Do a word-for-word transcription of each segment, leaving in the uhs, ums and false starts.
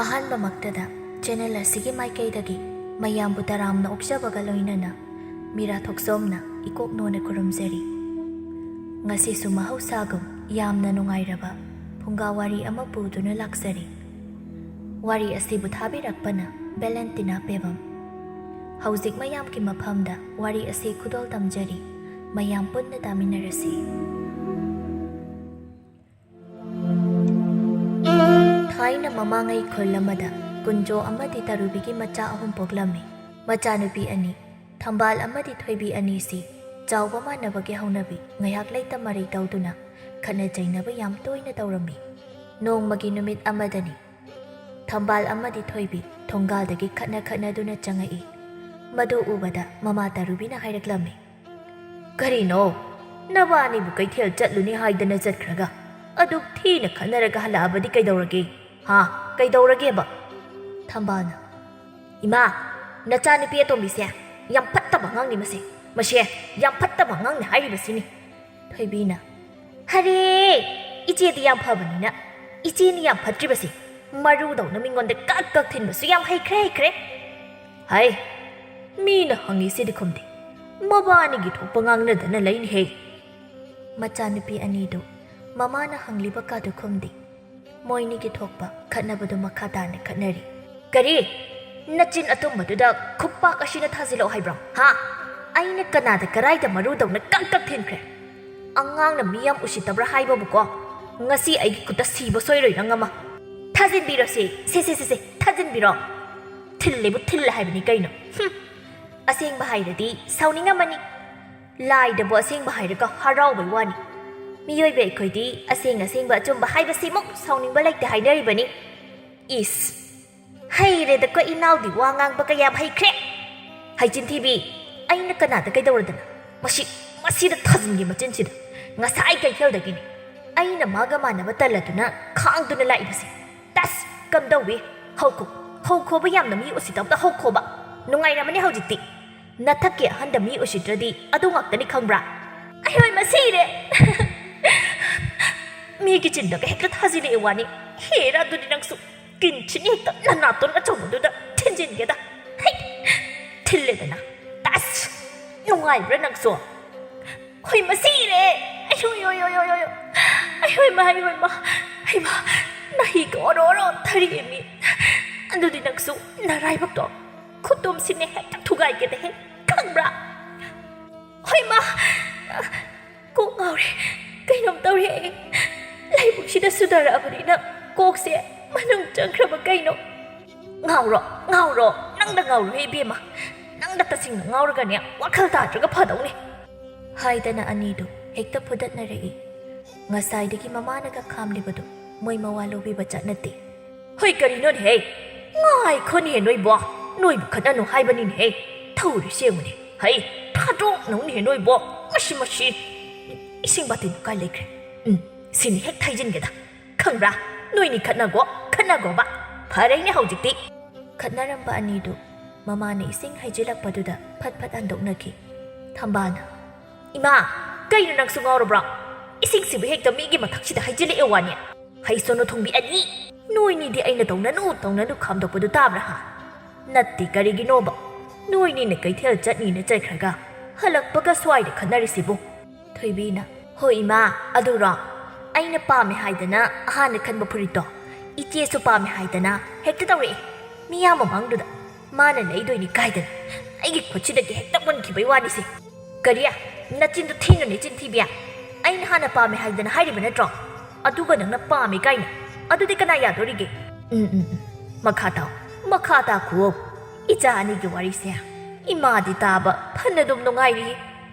ꯑꯍꯥꯟꯕꯃꯛꯇꯗ channel ꯑꯁꯤꯒꯤ ꯃꯥꯏꯀꯩꯗꯒꯤ ꯃꯌꯥꯝꯕꯨ ꯇꯔꯥꯝꯅ ꯑꯣꯛꯆꯕꯒ ꯂꯣꯏꯅꯅ ꯃꯤꯔꯥ ꯊꯣꯛꯆꯣꯝꯅ ꯏꯀꯣꯛ ꯅꯣꯟꯅ ꯈꯨꯔꯨꯝꯖꯔꯤ꯫ ꯉꯁꯤꯁꯨ ꯃꯍꯧꯁꯥꯒꯨꯝ ꯌꯥꯝꯅ ꯅꯨꯡꯉꯥꯏꯔꯕ ꯐꯨꯡꯒꯥ ꯋꯥꯔꯤ ꯑꯃ ꯄꯨꯗꯨꯅ ꯂꯥꯛꯆꯔꯤ꯫ ꯋꯥꯔꯤ ꯑꯁꯤꯕꯨ ꯊꯥꯕꯤꯔꯛꯄꯅ ꯚꯦꯂꯦꯟꯇꯤꯅꯥ ꯄꯦꯕꯝ꯫ ꯍꯧꯖꯤꯛ ꯃꯌꯥꯝꯒꯤ ꯃꯐꯝꯗ ꯋꯥꯔꯤ ꯑꯁꯤ ꯈꯨꯗꯣꯜ ꯇꯝꯖꯔꯤ꯫ ꯃꯌꯥꯝ ꯄꯨꯟꯅ ꯇꯥꯃꯤꯟꯅꯔꯁꯤ꯫ ꯊꯥꯏꯅ ꯃꯃꯥꯡꯉꯩ ꯈꯨꯜ ꯑꯃꯗ ꯀꯨꯟꯖꯣ ꯑꯃꯗꯤ ꯇꯔꯨꯕꯤꯒꯤ ꯃꯆꯥ ꯑꯍꯨꯝ ꯄꯣꯛꯂꯝꯃꯤ꯫ ꯃꯆꯥꯅꯨꯄꯤ ꯑꯅꯤ, ꯊꯝꯕꯥꯜ ꯑꯃꯗꯤ ꯊꯣꯏꯕꯤ ꯑꯅꯤꯁꯤ ꯆꯥꯎꯕ ꯃꯥꯟꯅꯕꯒꯤ ꯍꯧꯅꯕꯤ ꯉꯥꯏꯍꯥꯛ ꯂꯩꯇ ꯃꯔꯩ ꯇꯧꯗꯨꯅ ꯈꯠꯅ ꯆꯩꯅꯕ ꯌꯥꯝ ꯇꯣꯏꯅ ꯇꯧꯔꯝꯃꯤ꯫ ꯅꯣꯡꯃꯒꯤ ꯅꯨꯃꯤꯠ ꯑꯃꯗꯅꯤ ꯊꯝꯕꯥꯜ ꯑꯃꯗꯤ ꯊꯣꯏꯕꯤ ꯊꯣꯡꯒꯥꯜꯗꯒꯤ ꯈꯠꯅ ꯈꯠꯅꯗꯨꯅ ꯆꯪꯉꯛꯏ꯫ ꯃꯗꯨ ꯎꯕꯗ ꯃꯃꯥ ꯇꯔꯨꯕꯤꯅ ꯍꯥꯏꯔꯛꯂꯝꯃꯤ, "ꯀꯔꯤꯅꯣ? ꯅꯕꯥꯅꯤꯕꯨ ꯀꯩꯊꯦꯜ ꯆꯠꯂꯨꯅꯤ ꯍꯥꯏꯗꯅ ꯆꯠꯈ꯭ꯔꯒ ꯑꯗꯨꯛ ꯊꯤꯅ ꯈꯠꯅꯔꯒ ꯍꯜꯂꯛꯑꯕꯗꯤ ꯀꯩꯗꯧꯔꯒꯦ? ꯍꯥ? ꯀꯩꯗꯧꯔꯒꯦꯕ?" ꯊꯝꯕꯥꯜꯅ, "ꯏꯃꯥ, ꯅꯆꯥꯅꯨꯄꯤ ꯑꯇꯣꯝꯕꯤꯁꯦ ꯌꯥꯝ ꯐꯠꯇꯕ ꯑꯉꯥꯡꯅꯤ ꯃꯁꯦ꯫ ꯃꯁꯦ ꯌꯥꯝ ꯐꯠꯇꯕ ꯑꯉꯥꯡꯅꯤ ꯍꯥꯏꯔꯤꯕꯁꯤꯅꯤ꯫" ꯊꯣꯏꯕꯤꯅ, "ꯍꯔꯦ, ꯏꯆꯦꯗꯤ ꯌꯥꯝ ꯐꯕꯅꯤꯅ ꯏꯆꯦꯅꯤ ꯌꯥꯝ ꯐꯠꯇ꯭ꯔꯤꯕꯁꯦ꯫ ꯃꯔꯨꯗꯧꯅ ꯃꯤꯉꯣꯟꯗ ꯀꯛ ꯀꯛ ꯊꯤꯟꯕꯁꯨ ꯌꯥꯝ ꯍꯩꯈ꯭ꯔꯦ, ꯍꯩꯈ꯭ꯔꯦ꯫" ꯍꯥꯏ, ꯃꯤꯅ ꯍꯪꯉꯤꯁꯤꯗꯤ ꯈꯨꯝꯗꯦ꯫ ꯃꯕꯥꯅꯤꯒꯤ ꯊꯣꯛꯄ ꯉꯥꯡꯅꯗꯅ ꯂꯩꯅꯤꯍꯦ꯫ ꯃꯆꯥꯅꯨꯄꯤ ꯑꯅꯤꯗꯨ ꯃꯃꯥꯅ ꯍꯪꯂꯤꯕ ꯀꯥꯗꯨ ꯈꯨꯝꯗꯦ꯫ ꯃꯣꯏꯅꯤꯒꯤ ꯊꯣꯛꯄ ꯈꯠꯅꯕꯗꯨ ꯃꯈꯥ ꯇꯥꯅ ꯈꯠꯅꯔꯤ꯫ "ꯀꯔꯤ? ꯅꯆꯤꯟ ꯑꯊꯨꯝꯕꯗꯨꯗ ꯈꯨꯄꯥꯛ ꯑꯁꯤꯅ ꯊꯥꯖꯤꯜꯂꯛꯑꯣ ꯍꯥꯏꯕ꯭ꯔꯣ? ꯍꯥ? ꯑꯩꯅ ꯀꯅꯥꯗ ꯀꯔꯥꯏꯗ ꯃꯔꯨꯗꯧꯅ ꯀꯛ ꯀꯛ ꯊꯤꯟꯈ꯭ꯔꯦ? ꯑꯉꯥꯡꯅ ꯃꯤ ꯌꯥꯝ ꯎꯁꯤꯠꯇꯕ꯭ꯔꯥ ꯍꯥꯏꯕꯕꯨꯀꯣ? ꯉꯁꯤ ꯑꯩꯒꯤ ꯈꯨꯠꯇ ꯁꯤꯕ ꯁꯣꯏꯔꯣꯏ ꯅꯪ ꯑꯃ꯫ ꯊꯥꯖꯤꯟꯕꯤꯔꯣꯁꯦ, ꯁꯦ, ꯁꯦ, ꯁꯦ, ꯁꯦ, ꯊꯥꯖꯤꯟꯕꯤꯔꯣ꯫ ꯊꯤꯜꯂꯦꯕꯨ ꯊꯤꯜꯂꯦ ꯍꯥꯏꯕꯅꯤ ꯀꯩꯅꯣ꯫ ꯍꯨꯝ꯫ ꯑꯁꯦꯡꯕ ꯍꯥꯏꯔꯗꯤ ꯁꯥꯎꯅꯤꯡꯉꯝꯃꯅꯤ꯫ ꯂꯥꯏꯗꯕꯨ ꯑꯁꯦꯡꯕ ꯍꯥꯏꯔꯒ ꯍꯔꯥꯎꯕꯩ ꯋꯥꯅꯤ꯫ ꯃꯤꯑꯣꯏꯕ ꯑꯩꯈꯣꯏꯗꯤ ꯑꯁꯦꯡ ꯑꯁꯦꯡꯕ ꯑꯆꯨꯝꯕ ꯍꯥꯏꯕꯁꯤꯃꯨꯛ ꯁꯥꯎꯅꯤꯡꯕ ꯂꯩꯇꯦ ꯍꯥꯏꯅꯔꯤꯕꯅꯤ꯫ ꯏꯁ, ꯍꯩꯔꯦꯗꯀꯣ ꯏꯅꯥꯎꯗꯤ, ꯋꯥ ꯉꯥꯡꯕ ꯀꯌꯥꯝ ꯍꯩꯈ꯭ꯔꯦ꯫ ꯍꯩꯆꯤꯟ ꯊꯤꯕꯤ, ꯑꯩꯅ ꯀꯅꯥꯗ ꯀꯩꯗꯧꯔꯗꯅ? ꯃꯁꯤ, ꯃꯁꯤꯗ ꯊꯥꯖꯤꯟꯒꯦ ꯃꯆꯤꯟꯁꯤꯗ꯫ ꯉꯁꯥꯏ ꯀꯩꯊꯦꯜꯗꯒꯤꯅꯤ ꯑꯩꯅ ꯃꯥꯒ ꯃꯥꯟꯅꯕ ꯇꯜꯂꯗꯨꯅ ꯈꯥꯡꯗꯨꯅ ꯂꯥꯛꯏꯕꯁꯦ꯫ ꯇꯁ! ꯀꯝꯗꯧꯏ? ꯍꯧꯈꯣ, ꯍꯧꯈꯣꯕ, ꯌꯥꯝꯅ ꯃꯤ ꯎꯁꯤꯠꯇꯕꯗ ꯍꯧꯈꯣꯕ꯫ ꯅꯨꯡꯉꯥꯏꯔꯝꯃꯅꯤ ꯍꯧꯖꯤꯛꯇꯤ꯫ ꯅꯊꯛꯀꯤ ꯑꯍꯟꯗ ꯃꯤ ꯎꯁꯤꯠꯇ꯭ꯔꯗꯤ ꯑꯗꯨ ꯉꯥꯛꯇꯅꯤ ꯈꯪꯕ꯭ꯔꯥ? ꯑꯩꯍꯣꯏ, ꯃꯁꯤꯔꯦ! ꯃꯤꯒꯤ ꯆꯤꯟꯗꯒ ꯍꯦꯛꯇ ꯊꯥꯖꯤꯜꯂꯛꯑꯦ ꯋꯥꯅꯤ꯫ ꯍꯦꯔꯥ, ꯑꯗꯨꯗꯤ ꯅꯪꯁꯨ꯫ ꯀꯤꯟꯁꯤꯅ ꯍꯦꯛꯇ ꯅꯅꯥꯇꯣꯟ ꯑꯆꯧꯕꯗꯨꯗ ꯊꯤꯟꯖꯤꯟꯒꯦꯗ꯫ ꯍꯩ! ꯊꯤꯜꯂꯦꯗꯅ꯫ ꯑꯁ! ꯅꯨꯡꯉꯥꯏꯕ꯭ꯔꯥ ꯅꯪꯁꯨ? ꯍꯣꯏ, ꯃꯁꯤꯔꯦ! ꯑꯩ, ꯍꯣꯏ, ꯍꯣꯏ, ꯍꯣꯏ, ꯍꯣꯏ, ꯍꯣꯏ꯫ ꯑꯩ, ꯍꯣꯏ, ꯃꯥ, ꯑꯩ, ꯍꯣꯏ, ꯃꯥ꯫ ꯑꯩ, ꯃꯥ, ꯅꯥꯍꯤꯒ ꯑꯣꯔꯣ ꯑꯣꯔꯣ ꯊꯔꯤꯃꯤ꯫ ꯑꯗꯨꯗꯤ ꯅꯪꯁꯨ ꯅꯔꯥꯏꯕꯛꯇꯣ ꯈꯨꯇꯨꯝꯁꯤꯅ ꯍꯦꯛꯇ ꯊꯨꯒꯥꯏꯒꯦꯗ ꯍꯦꯛ, ꯈꯪꯕ꯭ꯔꯥ? ꯍꯣꯏ, ꯃꯥ! ꯀꯣꯛ ꯉꯥꯎꯔꯦ꯫ ꯀꯩꯅꯣꯝ ꯇꯧꯔꯦ ꯑꯩ꯫ ꯂꯥꯏꯕꯛꯁꯤꯗ ꯁꯨꯗꯔꯛꯑꯕꯅꯤꯅ ꯀꯣꯛꯁꯦ ꯃꯅꯨꯡ ꯆꯪꯈ꯭ꯔꯕ ꯀꯩꯅꯣ꯫ ꯉꯥꯎꯔꯣ, ꯉꯥꯎꯔꯣ, ꯅꯪꯗ ꯉꯥꯎꯔꯣꯍꯦ ꯏꯕꯦꯝꯃ꯫ ꯅꯪꯗ ꯇꯁꯦꯡꯅ ꯉꯥꯎꯔꯒꯅꯦ, ꯋꯥꯈꯜ ꯇꯥꯗ꯭ꯔꯒ ꯐꯗꯧꯅꯤ꯫ ꯍꯥꯏꯗꯅ ꯑꯅꯤꯗꯨ ꯍꯦꯛꯇ ꯐꯨꯗꯠꯅꯔꯛꯏ꯫ ꯉꯁꯥꯏꯗꯒꯤ ꯃꯃꯥꯅꯒ ꯈꯥꯝꯂꯤꯕꯗꯨ ꯃꯣꯏ ꯃꯋꯥ ꯂꯧꯕꯤꯕ ꯆꯠꯅꯗꯦ꯫ ꯍꯣꯏ, ꯀꯔꯤꯅꯣꯅꯦꯍꯦ? ꯉꯥꯏꯈꯣꯅꯦꯍꯦ ꯅꯣꯏꯕꯣ꯫ ꯅꯣꯏꯕꯨ ꯈꯠꯅꯅꯨ ꯍꯥꯏꯕꯅꯤꯅꯦꯍꯦ꯫ ꯊꯧꯔꯤꯁꯦ ꯌꯦꯡꯉꯨꯅꯦ꯫ ꯍꯩ, ꯊꯥꯗꯣꯛꯅꯧꯅꯦꯍꯦ ꯅꯣꯏꯕꯣ꯫ ꯃꯁꯤ, ꯃꯁꯤ꯫ ꯏꯁꯤꯡ ꯕꯥꯇꯤꯟꯗꯨ ꯀꯥꯏ ꯂꯩꯈ꯭ꯔꯦ? ꯎꯝ, ꯁꯤꯅꯤ ꯍꯦꯛ ꯊꯩꯖꯤꯟꯒꯦꯗ꯫ ꯈꯪꯕ꯭ꯔꯥ? ꯅꯣꯏꯅꯤ ꯈꯠꯅꯒꯣ, ꯈꯠꯅꯒꯣꯕ꯫ ꯐꯔꯦꯅꯦ ꯍꯧꯖꯤꯛꯇꯤ꯫ ꯈꯠꯅꯔꯝꯕ ꯑꯅꯤꯗꯨ ꯃꯃꯥꯅ ꯏꯁꯤꯡ ꯍꯩꯖꯤꯜꯂꯛꯄꯗꯨꯗ ꯐꯠ ꯐꯠ ꯍꯟꯗꯣꯛꯅꯈꯤ꯫ ꯊꯝꯕꯥꯜꯅ, "ꯏꯃꯥ, ꯀꯩꯅꯣ ꯅꯪꯁꯨ ꯉꯥꯎꯔꯕ꯭ꯔꯣ? ꯏꯁꯤꯡꯁꯤꯕꯨ ꯍꯦꯛꯇ ꯃꯤꯒꯤ ꯃꯊꯛꯁꯤꯗ ꯍꯩꯖꯤꯜꯂꯛꯑꯦ ꯋꯥꯅꯤ꯫ ꯍꯩꯁꯣꯅꯨ ꯊꯣꯡꯕꯤ ꯑꯅꯤ, ꯅꯣꯏꯅꯤꯗꯤ ꯑꯩꯅ ꯇꯧꯅꯅꯨ, ꯇꯧꯅꯅꯨ ꯈꯥꯝꯗꯣꯛꯄꯗꯨ ꯇꯥꯕ꯭ꯔꯥ ꯍꯥ? ꯅꯠꯇꯦ, ꯀꯔꯤꯒꯤꯅꯣꯕ? ꯅꯣꯏꯅꯤꯅ ꯀꯩꯊꯦꯜ ꯆꯠꯅꯤꯅ ꯆꯠꯈ꯭ꯔꯒ ꯍꯜꯂꯛꯄꯒ ꯁ꯭ꯋꯥꯏꯗ ꯈꯠꯅꯔꯤꯁꯤꯕꯨ?" ꯊꯣꯏꯕꯤꯅ, "ꯍꯣ ꯏꯃꯥ, ꯑꯗꯨꯔꯣ? ꯑꯩꯅ ꯄꯥꯝꯃꯦ ꯍꯥꯏꯗꯅ ꯑꯍꯥꯟꯅ ꯈꯟꯕ ꯐꯨꯔꯤꯠꯇꯣ, ꯏꯆꯦꯁꯨ ꯄꯥꯝꯃꯦ ꯍꯥꯏꯗꯅ ꯍꯦꯛꯇ ꯇꯧꯔꯛꯑꯦ꯫ ꯃꯤꯌꯥꯝ ꯃꯃꯥꯡꯗꯨꯗ ꯃꯥꯅ ꯂꯩꯗꯣꯏꯅꯤ ꯀꯥꯏꯗꯅ ꯑꯩꯒꯤ ꯈꯨꯠꯁꯤꯗꯒꯤ ꯍꯦꯛꯇ ꯃꯨꯟꯈꯤꯕꯩ ꯋꯥꯅꯤꯁꯦ꯫" "ꯀꯔꯤ? ꯅꯆꯤꯟꯗꯨ ꯊꯤꯅꯨꯅꯦ, ꯆꯤꯟꯊꯤꯕꯤ꯫ ꯑꯩꯅ ꯍꯥꯟꯅ ꯄꯥꯝꯃꯦ ꯍꯥꯏꯗꯅ ꯍꯥꯏꯔꯤꯕ ꯅꯠꯇ꯭ꯔꯣ? ꯑꯗꯨꯒ ꯅꯪꯅ ꯄꯥꯝꯃꯦ ꯀꯥꯏꯅ꯫ ꯑꯗꯨꯗꯤ ꯀꯅꯥ ꯌꯥꯗꯣꯔꯤꯒꯦ?" "ꯎꯝ, ꯎꯝ, ꯎꯝ꯫ ꯃꯈꯥ ꯇꯥꯎ, ꯃꯈꯥ ꯇꯥꯈꯨꯑꯣ꯫ ꯏꯆꯥ ꯑꯅꯤꯒꯤ ꯋꯥꯔꯤꯁꯦ ꯏꯃꯥꯗꯤ ꯇꯥꯕ ꯐꯅ ꯑꯗꯨꯝ ꯅꯨꯡꯉꯥꯏꯔꯤ꯫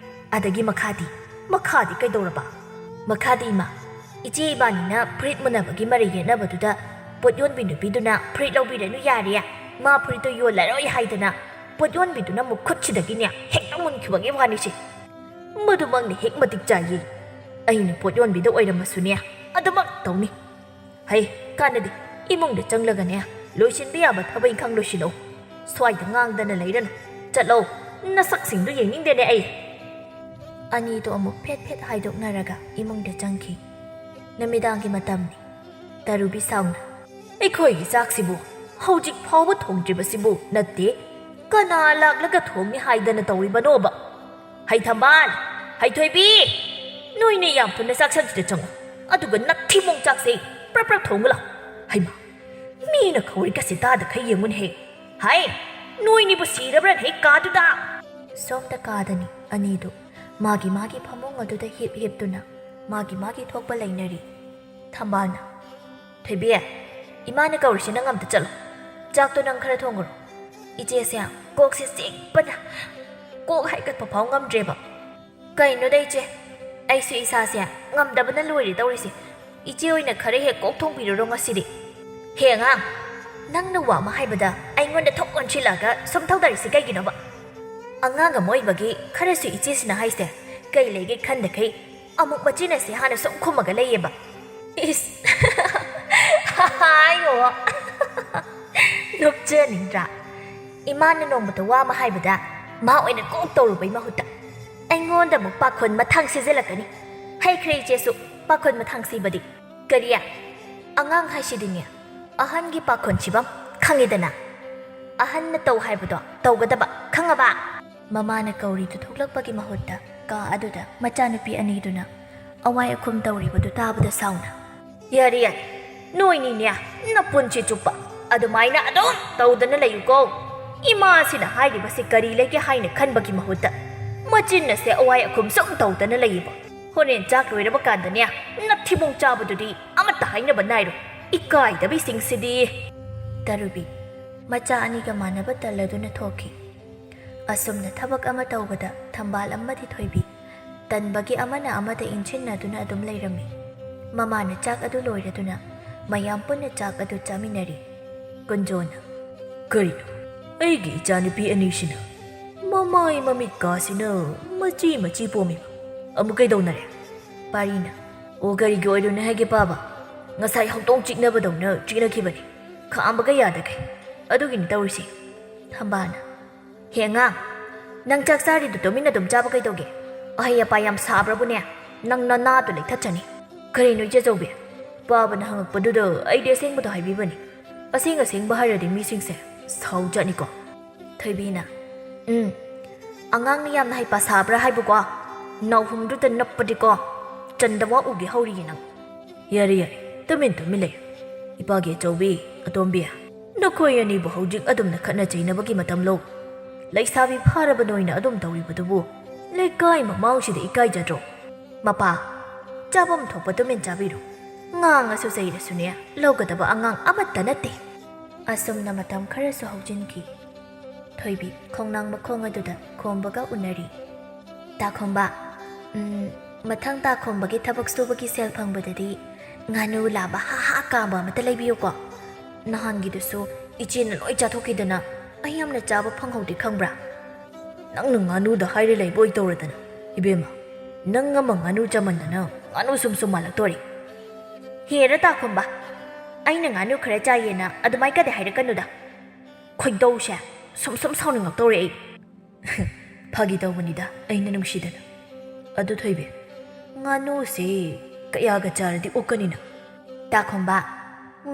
ꯑꯗꯒꯤ ꯃꯈꯥꯗꯤ, ꯃꯈꯥꯗꯤ ꯀꯩꯗꯧꯔꯕ?" "ꯃꯈꯥꯗꯤ ꯏꯃꯥ, ꯏꯆꯦ ꯏꯕꯥꯅꯤꯅ ꯐꯨꯔꯤꯠ ꯃꯨꯟꯅꯕꯒꯤ ꯃꯔꯩ ꯌꯦꯠꯅꯕꯗꯨꯗ ꯄꯣꯠ ꯌꯣꯟꯕꯤ ꯅꯨꯄꯤꯗꯨꯅ ꯐꯨꯔꯤꯠ ꯂꯧꯕꯤꯔꯅꯨ ꯌꯥꯔꯦ, ꯃꯥ ꯐꯨꯔꯤꯠꯇꯣ ꯌꯣꯜꯂꯔꯣꯏ ꯍꯥꯏꯗꯅ ꯄꯣꯠ ꯌꯣꯟꯕꯤꯗꯨꯅ ꯃꯈꯨꯠꯁꯤꯗꯒꯤꯅꯦ ꯍꯦꯛꯇ ꯃꯨꯟꯈꯤꯕꯒꯤ ꯋꯥꯅꯤꯁꯦ꯫ ꯃꯗꯨꯃꯛꯅꯤ ꯍꯦꯛ ꯃꯇꯤꯛ ꯆꯥꯏꯌꯦ꯫ ꯑꯩꯅ ꯄꯣꯠ ꯌꯣꯟꯕꯤꯗ ꯑꯣꯏꯔꯝꯃꯁꯨꯅꯦ ꯑꯗꯨꯃꯛ ꯇꯧꯅꯤ꯫ ꯍꯩ, ꯀꯥꯟꯅꯗꯦ꯫ ꯏꯃꯨꯡꯗ ꯆꯪꯂꯒꯅꯦ ꯂꯣꯏꯁꯤꯟꯕ ꯌꯥꯕ ꯊꯕꯛ ꯏꯪꯈꯥꯡ ꯂꯣꯏꯁꯤꯜꯂꯣ꯫ ꯁ꯭ꯋꯥꯏꯗ ꯉꯥꯡꯗꯅ ꯂꯩꯔꯅꯨ꯫ ꯆꯠꯂꯣ꯫ ꯅꯁꯛꯁꯤꯡꯗꯨ ꯌꯦꯡꯅꯤꯡꯗꯦꯅꯦ ꯑꯩ꯫" ꯑꯅꯤꯗꯣ ꯑꯃꯨꯛ ꯐꯦꯠ ꯐꯦꯠ ꯍꯥꯏꯗꯣꯛꯅꯔꯒ ꯏꯃꯨꯡꯗ ꯆꯪꯈꯤ꯫ ꯅꯨꯃꯤꯗꯥꯡꯒꯤ ꯃꯇꯝꯅꯤ꯫ ꯇꯔꯨꯕꯤ ꯁꯥꯎꯅ, ꯑꯩꯈꯣꯏꯒꯤ ꯆꯥꯛꯁꯤꯕꯨ ꯍꯧꯖꯤꯛ ꯐꯥꯎꯕ ꯊꯣꯡꯗ꯭ꯔꯤꯕꯁꯤꯕꯨ ꯅꯠꯇꯦ, ꯀꯅꯥ ꯂꯥꯛꯂꯒ ꯊꯣꯡꯅꯤ ꯍꯥꯏꯗꯅ ꯇꯧꯔꯤꯕꯅꯣꯕ? ꯍꯩ ꯊꯝꯕꯥꯜ, ꯍꯩ ꯊꯣꯏꯕꯤ, ꯅꯣꯏꯅꯤ ꯌꯥꯝ ꯊꯨꯅ ꯆꯥꯛꯁꯪꯁꯤꯗ ꯆꯪꯉꯨ, ꯑꯗꯨꯒ ꯅꯊꯤꯕꯣꯡ ꯆꯥꯛꯁꯦ ꯄ꯭ꯔꯞ ꯄ꯭ꯔꯞ ꯊꯣꯡꯉꯨ ꯂꯥꯎ꯫ ꯍꯩꯃꯥ, ꯃꯤꯅ ꯀꯧꯔꯤꯒꯁꯦ ꯇꯥꯗꯈꯩ ꯌꯦꯡꯉꯨꯅꯦꯍꯦ꯫ ꯍꯩ, ꯅꯣꯏꯅꯤꯕꯨ ꯁꯤꯔꯕ꯭ꯔꯅꯦ ꯀꯥꯗꯨꯗ? ꯁꯣꯝꯗ ꯀꯥꯗꯅꯤ ꯑꯅꯤꯗꯨ ꯃꯥꯒꯤ ꯃꯥꯒꯤ ꯐꯃꯨꯡ ꯑꯗꯨꯗ ꯍꯤꯞ ꯍꯤꯞꯇꯨꯅ ꯃꯥꯒꯤ ꯃꯥꯒꯤ ꯊꯣꯛꯄ ꯂꯩꯅꯔꯤ꯫ ꯊꯝꯕꯥꯜꯅ, "ꯊꯣꯏꯕꯤ, ꯏꯃꯥꯅ ꯀꯧꯔꯤꯁꯤ ꯅꯪ ꯑꯝꯇ ꯆꯠꯂꯣ꯫ ꯆꯥꯛꯇꯣ ꯅꯪ ꯈꯔ ꯊꯣꯡꯉꯨꯔꯣ꯫ ꯏꯆꯦꯁꯦ ꯀꯣꯛꯁꯦ ꯆꯤꯛꯄꯅ ꯀꯣꯛ ꯍꯥꯏꯒꯠꯄ ꯐꯥꯎ ꯉꯝꯗ꯭ꯔꯦꯕ꯫" "ꯀꯩꯅꯣꯗ ꯏꯆꯦ, ꯑꯩꯁꯨ ꯏꯁꯥꯁꯦ ꯉꯝꯗꯕꯅ ꯂꯣꯏꯔꯦ ꯇꯧꯔꯤꯁꯦ꯫ ꯏꯆꯦ ꯑꯣꯏꯅ ꯈꯔ ꯍꯦꯛ ꯀꯣꯛ ꯊꯣꯡꯕꯤꯔꯨꯔꯣ ꯉꯁꯤꯗꯤ꯫" "ꯍꯦ ꯑꯉꯥꯡ, ꯅꯪꯅ ꯋꯥ ꯑꯃ ꯍꯥꯏꯕꯗ ꯑꯩꯉꯣꯟꯗ ꯊꯣꯛ ꯑꯣꯟꯁꯤꯜꯂꯛꯑꯒ ꯁꯨꯝ ꯊꯧꯗꯔꯤꯁꯤ ꯀꯩꯒꯤꯅꯣꯕ? ꯑꯉꯥꯡ ꯑꯃ ꯑꯣꯏꯕꯒꯤ ꯈꯔꯁꯨ ꯏꯆꯦꯁꯤꯅ ꯍꯥꯏꯁꯦ ꯀꯩ ꯂꯩꯒꯦ ꯈꯟꯗꯈꯩ ꯑꯃꯨꯛ ꯃꯆꯤꯟ ꯑꯁꯤ ꯍꯥꯟꯅ ꯁꯨꯝ ꯈꯨꯝꯃꯒ ꯂꯩꯌꯦꯕ꯫" ꯏꯁ! ꯍꯥꯏꯌꯣ꯫ ꯅꯣꯛꯆꯅꯤꯡꯗ꯭ꯔꯥ? ꯏꯃꯥꯅ ꯅꯣꯡꯃꯇ ꯋꯥ ꯑꯃ ꯍꯥꯏꯕꯗ ꯃꯥ ꯑꯣꯏꯅ ꯀꯣꯛ ꯇꯧꯔꯨꯕꯩ ꯃꯍꯨꯠꯇ ꯑꯩꯉꯣꯟꯗ ꯑꯃꯨꯛ ꯄꯥꯈꯣꯟ ꯃꯊꯥꯡ ꯁꯤꯖꯤꯜꯂꯛꯀꯅꯤ꯫ ꯍꯩꯈ꯭ꯔꯦ ꯏꯆꯦꯁꯨ ꯄꯥꯈꯣꯟ ꯃꯊꯥꯡ ꯁꯤꯕꯗꯤ꯫ ꯀꯔꯤ? ꯑꯉꯥꯡ ꯍꯥꯏꯁꯤꯗꯤꯅꯦ, ꯑꯍꯟꯒꯤ ꯄꯥꯈꯣꯟ ꯁꯤꯕꯝ ꯈꯪꯉꯤꯗꯅ꯫ ꯑꯍꯟꯅ ꯇꯧ ꯍꯥꯏꯕꯗꯣ ꯇꯧꯒꯗꯕ, ꯈꯪꯉꯕ? ꯃꯃꯥꯅ ꯀꯧꯔꯤꯗꯨ ꯊꯣꯛꯂꯛꯄꯒꯤ ꯃꯍꯨꯠꯇ ꯀꯥ ꯑꯗꯨꯗ ꯃꯆꯥꯅꯨꯄꯤ ꯑꯅꯤꯗꯨꯅ ꯑꯋꯥꯏ ꯑꯈꯨꯝ ꯇꯧꯔꯤꯕꯗꯨ ꯇꯥꯕꯗ ꯁꯥꯎꯅ, "ꯌꯥꯔꯦ, ꯌꯥꯔꯦ, ꯅꯣꯏꯅꯤꯅꯦ ꯅꯄꯨꯟꯁꯤ ꯆꯨꯞꯄ ꯑꯗꯨꯃꯥꯏꯅ ꯑꯗꯨꯝ ꯇꯧꯗꯅ ꯂꯩꯌꯨꯀꯣ꯫ ꯏꯃꯥꯁꯤꯅ ꯍꯥꯏꯔꯤꯕꯁꯤ ꯀꯔꯤ ꯂꯩꯒꯦ ꯍꯥꯏꯅ ꯈꯟꯕꯒꯤ ꯃꯍꯨꯠꯇ ꯃꯆꯤꯟ ꯑꯁꯦ ꯑꯋꯥꯏ ꯑꯈꯨꯝ ꯁꯨꯝ ꯇꯧꯗꯅ ꯂꯩꯌꯦꯕ꯫ ꯍꯣꯔꯦꯟ ꯆꯥꯛ ꯂꯣꯏꯔꯕ ꯀꯥꯟꯗꯅꯦ ꯅꯊꯤꯕꯣꯡ ꯆꯥꯕꯗꯨꯗꯤ ꯑꯃꯠꯇ ꯍꯥꯏꯅꯕ ꯅꯥꯏꯔꯣꯏ, ꯏꯀꯥꯏꯗꯕꯤꯁꯤꯡꯁꯤꯗꯤ꯫" ꯇꯔꯨꯕꯤ ꯃꯆꯥ ꯑꯅꯤꯒ ꯃꯥꯟꯅꯕ ꯇꯜꯂꯗꯨꯅ ꯊꯣꯛꯈꯤ꯫ ꯑꯁꯨꯝꯅ ꯊꯕꯛ ꯑꯃ ꯇꯧꯕꯗ ꯊꯝꯕꯥꯜ ꯑꯃꯗꯤ ꯊꯣꯏꯕꯤ ꯇꯟꯕꯒꯤ ꯑꯃꯅ ꯑꯃꯗ ꯏꯟꯁꯤꯟꯅꯗꯨꯅ ꯑꯗꯨꯝ ꯂꯩꯔꯝꯃꯤ꯫ ꯃꯃꯥꯅ ꯆꯥꯛ ꯑꯗꯨ ꯂꯣꯏꯔꯗꯨꯅ ꯃꯌꯥꯝ ꯄꯨꯟꯅ ꯆꯥꯛ ꯑꯗꯨ ꯆꯥꯃꯤꯟꯅꯔꯤ꯫ ꯀꯨꯟꯖꯣꯅ, "ꯀꯔꯤꯅꯣ? ꯑꯩꯒꯤ ꯏꯆꯥꯅꯨꯄꯤ ꯑꯅꯤꯁꯤꯅ ꯃꯃꯥꯏ ꯃꯃꯤꯠ ꯀꯥꯁꯤꯅ ꯃꯆꯤ ꯃꯆꯤ ꯄꯣꯝꯃꯤꯕ꯫ ꯑꯃꯨꯛ ꯀꯩꯗꯧꯅꯔꯦ?" ꯄꯥꯔꯤꯅ, "ꯑꯣ, ꯀꯔꯤꯒꯤ ꯑꯣꯏꯔꯨꯅꯦ ꯍꯥꯏꯒꯦ ꯄꯥꯕ? ꯉꯁꯥꯏ ꯍꯧꯗꯣꯡ ꯆꯤꯛꯅꯕꯗꯧꯅ ꯆꯤꯛꯅꯈꯤꯕꯅꯤ꯫ ꯈꯥꯝꯕꯒ ꯌꯥꯗꯈꯩ꯫ ꯑꯗꯨꯒꯤꯅꯤ ꯇꯧꯔꯤꯁꯦ꯫" ꯊꯝꯕꯥꯜꯅ, "ꯍꯦ ꯑꯉꯥꯡ, ꯅꯪ ꯆꯥꯛ ꯆꯥꯔꯤꯗꯨ ꯇꯨꯃꯤꯟꯅ ꯑꯗꯨꯝ ꯆꯥꯕ ꯀꯩꯗꯧꯒꯦ? ꯑꯍꯩ ꯑꯄꯥ ꯌꯥꯝ ꯁꯥꯕ꯭ꯔꯕꯨꯅꯦ? ꯅꯪ ꯅꯅꯥꯗꯨ ꯂꯩꯊꯠꯆꯅꯤ꯫" "ꯀꯔꯤꯅꯣ ꯏꯆꯦ ꯆꯧꯕꯤ? ꯄꯥꯕꯅ ꯍꯪꯉꯛꯄꯗꯨꯗ ꯑꯩꯗꯤ ꯑꯁꯦꯡꯕꯗꯣ ꯍꯥꯏꯕꯤꯕꯅꯤ꯫ ꯑꯁꯦꯡ ꯑꯁꯦꯡꯕ ꯍꯥꯏꯔꯗꯤ ꯃꯤꯁꯤꯡꯁꯦ ꯁꯥꯎꯖꯥꯠꯅꯤꯀꯣ꯫ ꯊꯣꯏꯕꯤꯅ, "ꯎꯝ, ꯑꯉꯥꯡꯅ ꯌꯥꯝꯅ ꯍꯩꯄꯥ ꯁꯥꯕ꯭ꯔꯥ ꯍꯥꯏꯕꯀꯣ? ꯅꯥꯎꯍꯨꯝꯗꯨꯗ ꯅꯞꯄꯗꯤꯀꯣ, ꯆꯟꯗ ꯋꯥ ꯎꯒꯦ ꯍꯧꯔꯤꯌꯦ ꯅꯪ꯫ ꯌꯥꯔꯦ, ꯌꯥꯔꯦ, ꯇꯨꯃꯤꯟ ꯇꯨꯃꯤꯟ ꯂꯩꯌꯨ꯫ ꯏꯄꯥꯒꯤ ꯑꯆꯧꯕꯤ, ꯑꯇꯣꯝꯕꯤ, ꯅꯈꯣꯏ ꯑꯅꯤꯕꯨ ꯍꯧꯖꯤꯛ ꯑꯗꯨꯝꯅ ꯈꯠꯅ ꯆꯩꯅꯕꯒꯤ ꯃꯇꯝꯂꯣ? ꯂꯩꯁꯥꯕꯤ ꯐꯥꯔꯕ ꯅꯣꯏꯅ ꯑꯗꯨꯝ ꯇꯧꯔꯤꯕꯗꯨꯕꯨ ꯂꯩꯀꯥꯏ ꯃꯃꯥꯡꯁꯤꯗ ꯏꯀꯥꯏꯖꯗ꯭ꯔꯣ? ꯃꯄꯥ, ꯆꯥꯐꯝ ꯊꯣꯛꯄ ꯇꯨꯃꯤꯟ ꯆꯥꯕꯤꯔꯣ꯫ ꯉꯥꯡꯉꯁꯨ ꯆꯩꯔꯁꯨꯅꯦ, ꯂꯧꯒꯗꯕ ꯑꯉꯥꯡ ꯑꯃꯠꯇ ꯅꯠꯇꯦ꯫" ꯑꯁꯨꯝꯅ ꯃꯇꯝ ꯈꯔꯁꯨ ꯍꯧꯖꯤꯟꯈꯤ꯫ ꯊꯣꯏꯕꯤ ꯈꯣꯡꯅꯥꯡ ꯃꯈꯣꯡ ꯑꯗꯨꯗ ꯈꯣꯝꯕꯒ ꯎꯅꯔꯤ꯫ "ꯇꯥꯈꯣꯝꯕ, ꯎꯝ, ꯃꯊꯪ ꯇꯥꯈꯣꯝꯕꯒꯤ ꯊꯕꯛ ꯁꯨꯕꯒꯤ ꯁꯦꯜ ꯐꯪꯕꯗꯗꯤ ꯉꯥꯅꯨ ꯂꯥꯕ ꯍꯥ ꯍꯥ ꯀꯥꯝꯕ ꯑꯃꯠꯇ ꯂꯩꯕꯤꯌꯨꯀꯣ꯫ ꯅꯍꯥꯟꯒꯤꯗꯨꯁꯨ ꯏꯆꯦꯅ ꯂꯣꯏ ꯆꯥꯊꯣꯛꯈꯤꯗꯅ ꯑꯩ ꯌꯥꯝꯅ ꯆꯥꯕ ꯐꯪꯍꯧꯗꯦ ꯈꯪꯕ꯭ꯔꯥ?" "ꯅꯪꯅ ꯉꯥꯅꯨꯗ ꯍꯥꯏꯔ ꯂꯩꯕ ꯑꯣꯏ ꯇꯧꯔꯗꯅ꯫ ꯏꯕꯦꯝꯃ, ꯅꯪ ꯑꯃ ꯉꯥꯅꯨ ꯆꯥꯃꯟꯗꯅ ꯉꯥꯅꯨ ꯁꯨꯝ ꯁꯨꯝ ꯃꯥꯜꯂꯛꯇꯣꯔꯦ꯫" "ꯍꯦꯔ ꯇꯥꯈꯣꯝꯕ, ꯑꯩꯅ ꯉꯥꯅꯨ ꯈꯔ ꯆꯥꯏꯌꯦꯅ ꯑꯗꯨꯃꯥꯏ ꯀꯗꯤ ꯍꯥꯏꯔꯛꯀꯅꯨꯗ꯫ ꯈꯣꯏꯗꯧꯁꯦ ꯁꯨꯝ ꯁꯨꯝ ꯁꯥꯎꯅꯤꯡꯉꯛꯇꯧꯔꯦ ꯑꯩ꯫" "ꯐꯥꯒꯤ ꯇꯧꯕꯅꯤꯗ, ꯑꯩꯅ ꯅꯨꯡꯁꯤꯗꯅ꯫ ꯑꯗꯨ ꯊꯣꯏꯕꯤ, ꯉꯥꯅꯨꯁꯦ ꯀꯌꯥꯒ ꯆꯥꯔꯗꯤ ꯑꯣꯛꯀꯅꯤꯅ?" "ꯇꯥꯈꯣꯝꯕ,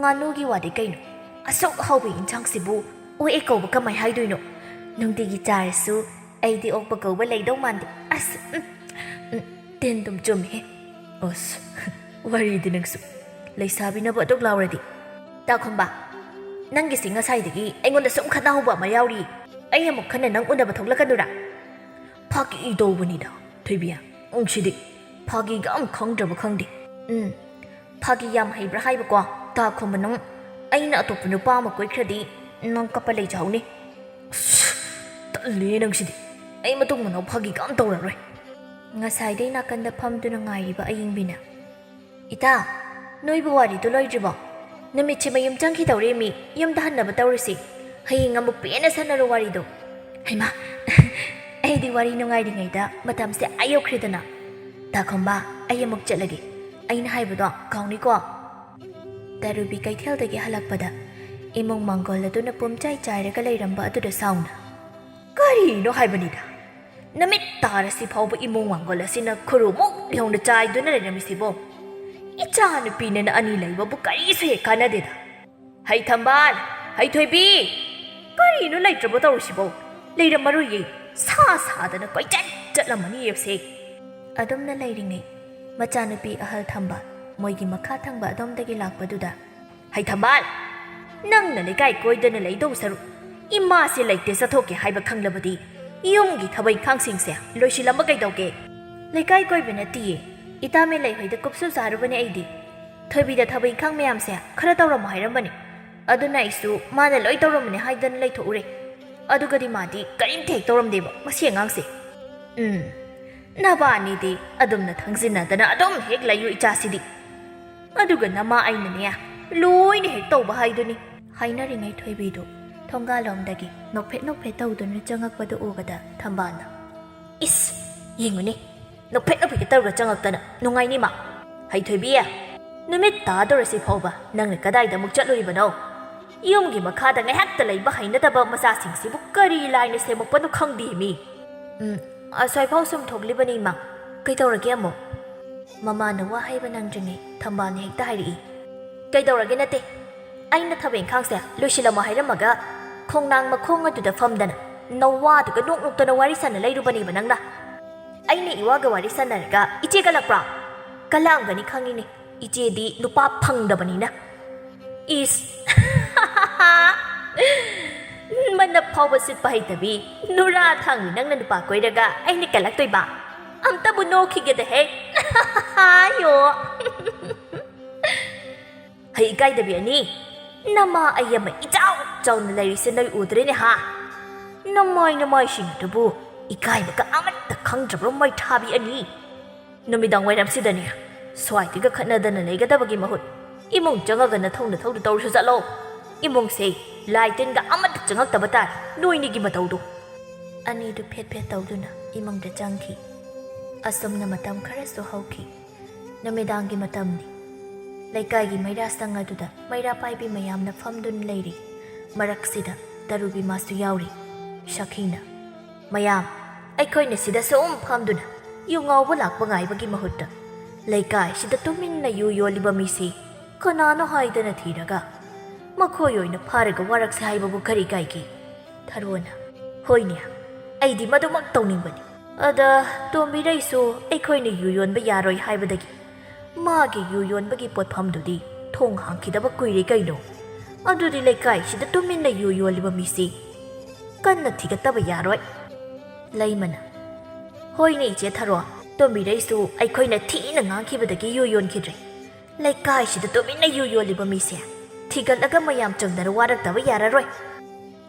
ꯉꯥꯅꯨꯒꯤ ꯋꯥꯗꯤ ꯀꯩꯅꯣ? ꯑꯁꯨꯛ ꯍꯥꯎꯕ ꯏꯟꯁꯥꯡꯁꯤꯕꯨ ꯑꯣꯛꯑꯦ ꯀꯧꯕ ꯀꯃꯥꯏ ꯍꯥꯏꯗꯣꯏꯅꯣ? ꯅꯨꯡꯇꯤꯒꯤ ꯆꯥꯔꯁꯨ ꯑꯩꯗꯤ ꯑꯣꯛꯄ ꯀꯧꯕ ꯂꯩꯗꯧ ꯃꯥꯟꯗꯦ꯫ ꯑꯁ, ꯎꯝ, ꯎꯝ, ꯇꯤꯟ ꯗꯨꯝ ꯆꯨꯝꯃꯤꯍꯦ꯫" "ꯑꯁ, ꯋꯥꯔꯤꯗꯤ ꯅꯪꯁꯨ꯫ ꯂꯩꯁꯥꯕꯤꯅꯕꯨ ꯑꯗꯨꯛ ꯂꯥꯎꯔꯗꯤ꯫" "ꯇꯥꯈꯣꯝꯕ, ꯅꯪꯒꯤꯁꯤ ꯉꯁꯥꯏꯗꯒꯤ ꯑꯩꯉꯣꯟꯗ ꯁꯨꯝ ꯈꯠꯅꯍꯧꯕ ꯑꯃ ꯌꯥꯎꯔꯤ꯫ ꯑꯩ ꯑꯃꯨꯛ ꯈꯟꯅ ꯅꯪ ꯎꯅꯕ ꯊꯣꯛꯂꯛꯀꯅꯨꯔꯥ?" "ꯐꯥꯒꯤ ꯇꯧꯕꯅꯤꯗ, ꯊꯣꯏꯕꯤ꯫ ꯅꯪꯁꯤꯗꯤ ꯐꯥꯒꯤꯒ ꯑꯝ ꯈꯪꯗ꯭ꯔꯕ ꯈꯪꯗꯦ꯫" "ꯎꯝ, ꯐꯥꯒꯤ ꯌꯥꯝ ꯍꯩꯕ꯭ꯔꯥ ꯍꯥꯏꯕꯀꯣ? ꯇꯥꯈꯣꯝꯕ, ꯅꯪ ꯑꯩꯅ ꯑꯇꯣꯞꯄ ꯅꯨꯄꯥ ꯑꯃ ꯀꯣꯏꯈ꯭ꯔꯗꯤ ꯅꯪ ꯀꯞꯄ ꯂꯩꯖꯍꯧꯅꯤ꯫" "ꯑꯁ, ꯇꯜꯂꯦ ꯅꯪꯁꯤꯗꯤ꯫ ꯑꯩ ꯃꯇꯨꯡ ꯃꯅꯥꯎ ꯐꯥꯒꯤꯒ ꯑꯝ ꯇꯧꯔꯔꯣꯏ꯫" ꯉꯁꯥꯏꯗꯩ ꯅꯥꯀꯟꯗ ꯐꯝꯗꯨꯅ ꯉꯥꯏꯔꯤꯕ ꯑꯌꯤꯡꯕꯤꯅ, "ꯏꯇꯥ, ꯅꯣꯏꯕꯨ ꯋꯥꯔꯤꯗꯨ ꯂꯣꯏꯗ꯭ꯔꯤꯕꯣ? ꯅꯨꯃꯤꯠꯁꯦ ꯃꯌꯨꯝ ꯆꯪꯈꯤꯗꯧꯔꯦ ꯃꯤ, ꯌꯨꯝꯗ ꯍꯟꯅꯕ ꯇꯧꯔꯁꯤ꯫ ꯍꯌꯦꯡ ꯑꯃꯨꯛ ꯄꯦꯟꯅ ꯁꯥꯟꯅꯔꯣ ꯋꯥꯔꯤꯗꯣ꯫" "ꯍꯩꯃꯥ, ꯑꯩꯗꯤ ꯋꯥꯔꯤ ꯅꯨꯡꯉꯥꯏꯔꯤꯉꯩꯗ ꯃꯇꯝꯁꯦ ꯑꯥ ꯌꯧꯈ꯭ꯔꯦꯗꯅ꯫ ꯇꯥꯈꯣꯝꯕ, ꯑꯩ ꯑꯃꯨꯛ ꯆꯠꯂꯒꯦ꯫ ꯑꯩꯅ ꯍꯥꯏꯕꯗꯣ ꯀꯥꯎꯅꯤꯀꯣ꯫" ꯇꯔꯨꯕꯤ ꯀꯩꯊꯦꯜꯗꯒꯤ ꯍꯜꯂꯛꯄꯗ ꯏꯃꯨꯡ ꯃꯥꯡꯒꯣꯜ ꯑꯗꯨꯅ ꯄꯨꯝꯆꯥꯏ ꯆꯥꯏꯔꯒ ꯂꯩꯔꯝꯕ ꯑꯗꯨꯗ ꯁꯥꯎꯅ, "ꯀꯔꯤꯅꯣ ꯍꯥꯏꯕꯅꯤꯗ? ꯅꯨꯃꯤꯠ ꯇꯥꯔꯁꯤ ꯐꯥꯎꯕ ꯏꯃꯨꯡ ꯃꯥꯡꯒꯣꯜ ꯑꯁꯤꯅ ꯈꯨꯔꯨꯃꯨꯛ ꯌꯧꯅ ꯆꯥꯏꯗꯨꯅ ꯂꯩꯔꯝꯃꯤꯁꯤꯕꯣ? ꯏꯆꯥ ꯅꯨꯄꯤꯅꯦꯅ ꯑꯅꯤ ꯂꯩꯕꯕꯨ ꯀꯔꯤꯁꯨ ꯍꯦꯛ ꯀꯥꯟꯅꯗꯦꯗ꯫ ꯍꯩ ꯊꯝꯕꯥꯜ, ꯍꯩ ꯊꯣꯏꯕꯤ, ꯀꯔꯤꯅꯣ ꯂꯩꯇ꯭ꯔꯕꯣ ꯇꯧꯔꯤꯁꯤꯕꯣ? ꯂꯩꯔꯝꯃꯔꯣꯏꯌꯦ, ꯁꯥ ꯁꯥꯗꯅ ꯀꯣꯏꯆꯠ ꯆꯠꯂꯝꯃꯅꯤ ꯌꯦꯞꯁꯦ꯫ ꯑꯗꯨꯝꯅ ꯂꯩꯔꯤꯉꯩ ꯃꯆꯥꯅꯨꯄꯤ ꯑꯍꯜ ꯊꯝꯕꯥꯜ ꯃꯣꯏꯒꯤ ꯃꯈꯥ ꯊꯪꯕ ꯑꯗꯣꯝꯗꯒꯤ ꯂꯥꯛꯄꯗꯨꯗ, ꯍꯩ ꯊꯝꯕꯥꯜ, ꯅꯪꯅ ꯂꯩꯀꯥꯏ ꯀꯣꯏꯗꯅ ꯂꯩꯗꯧ ꯁꯔꯨꯛ, ꯏꯃꯥꯁꯦ ꯂꯩꯇꯦ ꯆꯠꯊꯣꯛꯀꯦ ꯍꯥꯏꯕ ꯈꯪꯂꯕꯗꯤ ꯌꯨꯝꯒꯤ ꯊꯕꯛ ꯏꯪꯈꯥꯡꯁꯤꯡꯁꯦ ꯂꯣꯏꯁꯤꯜꯂꯝꯕ ꯀꯩꯗꯧꯒꯦ? ꯂꯩꯀꯥꯏ ꯀꯣꯏꯕ ꯅꯠꯇꯤꯌꯦ, ꯏꯇꯥ ꯃꯦꯂꯩ ꯍꯣꯏꯗ ꯀꯨꯞꯁꯨ ꯆꯥꯔꯨꯕꯅꯦ ꯑꯩꯗꯤ꯫ ꯊꯣꯏꯕꯤꯗ ꯊꯕꯛ ꯏꯪꯈꯥꯡ ꯃꯌꯥꯝꯁꯦ ꯈꯔ ꯇꯧꯔꯝꯃꯣ ꯍꯥꯏꯔꯝꯕꯅꯦ꯫ ꯑꯗꯨꯅ ꯑꯩꯁꯨ ꯃꯥꯅ ꯂꯣꯏ ꯇꯧꯔꯝꯕꯅꯦ ꯍꯥꯏꯗꯅ ꯂꯩꯊꯣꯛꯎꯔꯦ꯫ ꯑꯗꯨꯒꯗꯤ ꯃꯥꯗꯤ ꯀꯔꯤꯝꯇ ꯍꯦꯛ ꯇꯧꯔꯝꯗꯦꯕ, ꯃꯁꯤ ꯑꯉꯥꯡꯁꯦ꯫ ꯎꯝ, ꯅꯕꯥꯅꯤꯗꯤ ꯑꯗꯨꯝꯅ ꯊꯪꯖꯤꯟꯅꯗꯅ ꯑꯗꯨꯝ ꯍꯦꯛ ꯂꯩꯌꯨ ꯏꯆꯥꯁꯤꯗꯤ꯫ ꯑꯗꯨꯒ ꯅꯃꯥ ꯑꯩꯅꯅꯦ, ꯂꯣꯏꯅ ꯍꯦꯛ ꯇꯧꯕ ꯍꯥꯏꯗꯨꯅꯤ꯫ ꯍꯥꯏꯅꯔꯤꯉꯩ ꯊꯣꯏꯕꯤꯗꯨ ꯊꯣꯡꯒꯥꯜꯂꯣꯝꯗꯒꯤ ꯅꯣꯛꯐꯦꯠ ꯅꯣꯛꯐꯦꯠ ꯇꯧꯗꯨꯅ ꯆꯪꯉꯛꯄꯗꯨ ꯎꯕꯗ ꯊꯝꯕꯥꯜꯅ, "ꯏꯁ, ꯌꯦꯡꯉꯨꯅꯦ, ꯅꯣꯛꯐꯦꯠ ꯅꯣꯛꯐꯦꯠꯀ ꯇꯧꯔꯒ ꯆꯪꯉꯛꯇꯅ ꯅꯨꯡꯉꯥꯏꯅꯤ ꯃꯥ꯫ ꯍꯩ ꯊꯣꯏꯕꯤ, ꯅꯨꯃꯤꯠ ꯇꯥꯗꯣꯔꯁꯤ ꯐꯥꯎꯕ ꯅꯪꯅ ꯀꯗꯥꯏꯗ ꯑꯃꯨꯛ ꯆꯠꯂꯨꯔꯤꯕꯅꯣ? ꯌꯨꯝꯒꯤ ꯃꯈꯥꯗ ꯉꯥꯏꯍꯥꯛꯇ ꯂꯩꯕ ꯍꯩꯅꯗꯕ ꯃꯆꯥꯁꯤꯡꯁꯤꯕꯨ ꯀꯔꯤ ꯂꯥꯏꯅ ꯁꯦꯝꯃꯛꯄꯅꯣ ꯈꯪꯗꯦ ꯃꯤ꯫" "ꯎꯝ, ꯑꯁ꯭ꯋꯥꯏꯐꯥꯎ ꯁꯨꯝ ꯊꯣꯛꯂꯤꯕꯅꯤ ꯏꯃꯥ꯫ ꯀꯩꯗꯧꯔꯒꯦ ꯑꯃꯨꯛ?" ꯃꯃꯥꯅ ꯋꯥ ꯍꯥꯏꯕ ꯅꯪꯗ꯭ꯔꯤꯉꯩ ꯊꯝꯕꯥꯜꯅ ꯍꯦꯛꯇ ꯍꯥꯏꯔꯛꯏ, "ꯀꯩꯗꯧꯔꯒꯦ ꯅꯠꯇꯦ, ꯑꯩꯅ ꯊꯕꯛ ꯏꯪꯈꯥꯡꯁꯦ ꯂꯣꯏꯁꯤꯜꯂꯝꯃꯣ ꯍꯥꯏꯔꯝꯃꯒ ꯈꯣꯡꯅꯥꯡ ꯃꯈꯣꯡ ꯑꯗꯨꯗ ꯐꯝꯗꯅ ꯅꯋꯥꯗꯨꯒ ꯅꯣꯛ ꯅꯣꯛꯇꯅ ꯋꯥꯔꯤ ꯁꯥꯟꯅ ꯂꯩꯔꯨꯕꯅꯦꯕ ꯅꯪꯅ꯫ ꯑꯩꯅ ꯏꯋꯥꯒ ꯋꯥꯔꯤ ꯁꯥꯟꯅꯔꯒ ꯏꯆꯦ ꯀꯜꯂꯛꯄ꯭ꯔꯥ? ꯀꯜꯂꯛꯑꯝꯒꯅꯤ ꯈꯪꯉꯤꯅꯦ, ꯏꯆꯦꯗꯤ ꯅꯨꯄꯥ ꯐꯪꯗꯕꯅꯤꯅ꯫" ꯏꯁ! ꯃꯅꯞ ꯐꯥꯎꯕ ꯁꯤꯠꯄ ꯍꯩꯇꯕꯤ, ꯅꯨꯔꯥ ꯊꯥꯡꯕꯤ ꯅꯪꯅ ꯅꯨꯄꯥ ꯀꯣꯏꯔꯒ ꯑꯩꯅ ꯀꯜꯂꯛꯇꯣꯏꯕ? ꯑꯝꯇꯕꯨ ꯅꯣꯛꯈꯤꯒꯦꯗꯍꯦ꯫ ꯌꯣ꯫ ꯍꯩ ꯏꯀꯥꯏꯗꯕꯤ ꯑꯅꯤ, ꯅꯃꯥ ꯑꯩ ꯑꯃ ꯏꯆꯥꯎ ꯆꯥꯎꯅ ꯂꯩꯔꯤꯁꯦ ꯅꯣꯏ ꯎꯗ꯭ꯔꯦꯅꯦ ꯍꯥ? ꯅꯃꯥꯏ ꯅꯃꯥꯏꯁꯤꯡ ꯑꯗꯨꯕꯨ ꯏꯀꯥꯏꯕꯒ ꯑꯃꯠꯇ ꯈꯪꯗ꯭ꯔꯕ꯭ꯔꯣ ꯃꯩ ꯊꯥꯕꯤ ꯑꯅꯤ? ꯅꯨꯃꯤꯗꯥꯡ ꯋꯥꯏꯔꯝꯁꯤꯗꯅꯦ, ꯁ꯭ꯋꯥꯏꯗꯒ ꯈꯠꯅꯗꯅ ꯂꯩꯒꯗꯕꯒꯤ ꯃꯍꯨꯠ, ꯏꯃꯨꯡ ꯆꯪꯉꯒ ꯅꯊꯧ ꯅꯊꯧꯗꯨ ꯇꯧꯔꯁꯨ ꯆꯠꯂꯣ꯫ ꯏꯃꯨꯡꯁꯦ ꯂꯥꯏ ꯇꯤꯟꯒ ꯑꯃꯠꯇ ꯆꯪꯉꯛꯇꯕ ꯇꯥꯔꯦ, ꯅꯣꯏꯅꯤꯒꯤ ꯃꯇꯧꯗꯣ꯫ ꯑꯅꯤꯗꯨ ꯐꯦꯠ ꯐꯦꯠ ꯇꯧꯗꯨꯅ ꯏꯃꯨꯡꯗ ꯆꯪꯈꯤ꯫ ꯑꯁꯨꯝꯅ ꯃꯇꯝ ꯈꯔꯁꯨ ꯍꯧꯈꯤ꯫ ꯅꯨꯃꯤꯗꯥꯡꯒꯤ ꯃꯇꯝꯅꯤ꯫ ꯂꯩꯀꯥꯏꯒꯤ ꯃꯩꯔꯥ ꯁꯪ ꯑꯗꯨꯗ ꯃꯩꯔꯥ ꯄꯥꯏꯕꯤ ꯃꯌꯥꯝꯅ ꯐꯝꯗꯨꯅ ꯂꯩꯔꯤ꯫ ꯃꯔꯛꯁꯤꯗ ꯇꯔꯨꯕꯤ ꯃꯥꯁꯨ ꯌꯥꯎꯔꯤ꯫ ꯁꯈꯤꯅ, "ꯃꯌꯥꯝ, ꯑꯩꯈꯣꯏꯅ ꯁꯤꯗ ꯁꯨꯝ ꯐꯝꯗꯨꯅ ꯌꯨ ꯉꯥꯎꯕ ꯂꯥꯛꯄ ꯉꯥꯏꯕꯒꯤ ꯃꯍꯨꯠꯇ "ꯂꯩꯀꯥꯏꯁꯤꯗ ꯇꯨꯃꯤꯟꯅ ꯌꯨ ꯌꯣꯜꯂꯤꯕ ꯃꯤꯁꯤ ꯀꯅꯥꯅꯣ ꯍꯥꯏꯗꯅ ꯊꯤꯔꯒ ꯃꯈꯣꯏ ꯑꯣꯏꯅ ꯐꯥꯔꯒ ꯋꯥꯔꯛꯁꯦ ꯍꯥꯏꯕꯕꯨ ꯀꯔꯤ ꯀꯥꯏꯒꯦ?" ꯊꯔꯣꯅ, "ꯍꯣꯏꯅꯦ, ꯑꯩꯗꯤ ꯃꯗꯨꯃꯛ ꯇꯧꯅꯤꯡꯕꯅꯤ꯫ ꯑꯗ ꯇꯣꯝꯕꯤꯔꯩꯁꯨ ꯑꯩꯈꯣꯏꯅ ꯌꯨ ꯌꯣꯟꯕ ꯌꯥꯔꯣꯏ ꯍꯥꯏꯕꯗꯒꯤ ꯃꯥꯒꯤ ꯌꯨ ꯌꯣꯟꯕꯒꯤ ꯄꯣꯠꯐꯝꯗꯨꯗꯤ ꯊꯣꯡ ꯍꯥꯡꯈꯤꯗꯕ ꯀꯨꯏꯔꯦ ꯀꯩꯅꯣ꯫ ꯑꯗꯨꯗꯤ ꯂꯩꯀꯥꯏꯁꯤꯗ ꯇꯨꯃꯤꯟꯅ ꯌꯨ ꯌꯣꯜꯂꯤꯕ ꯃꯤꯁꯤ ꯀꯟꯅ ꯊꯤꯒꯠꯇꯕ ꯌꯥꯔꯣꯏ꯫" ꯂꯩꯃꯅ, "ꯍꯣꯏꯅꯦ ꯏꯆꯦ ꯊꯔꯣ, ꯇꯣꯝꯕꯤꯔꯩꯁꯨ ꯑꯩꯈꯣꯏꯅ ꯊꯤꯅ ꯉꯥꯡꯈꯤꯕꯗꯒꯤ ꯌꯨ ꯌꯣꯟꯈꯤꯗ꯭ꯔꯦ꯫ ꯂꯩꯀꯥꯏꯁꯤꯗ ꯇꯨꯃꯤꯟꯅ ꯌꯨ ꯌꯣꯜꯂꯤꯕ ꯃꯤꯁꯦ ꯊꯤꯒꯠꯂꯒ ꯃꯌꯥꯝ ꯆꯪꯗꯅ ꯋꯥꯔꯛꯇꯕ ꯌꯥꯔꯔꯣꯏ꯫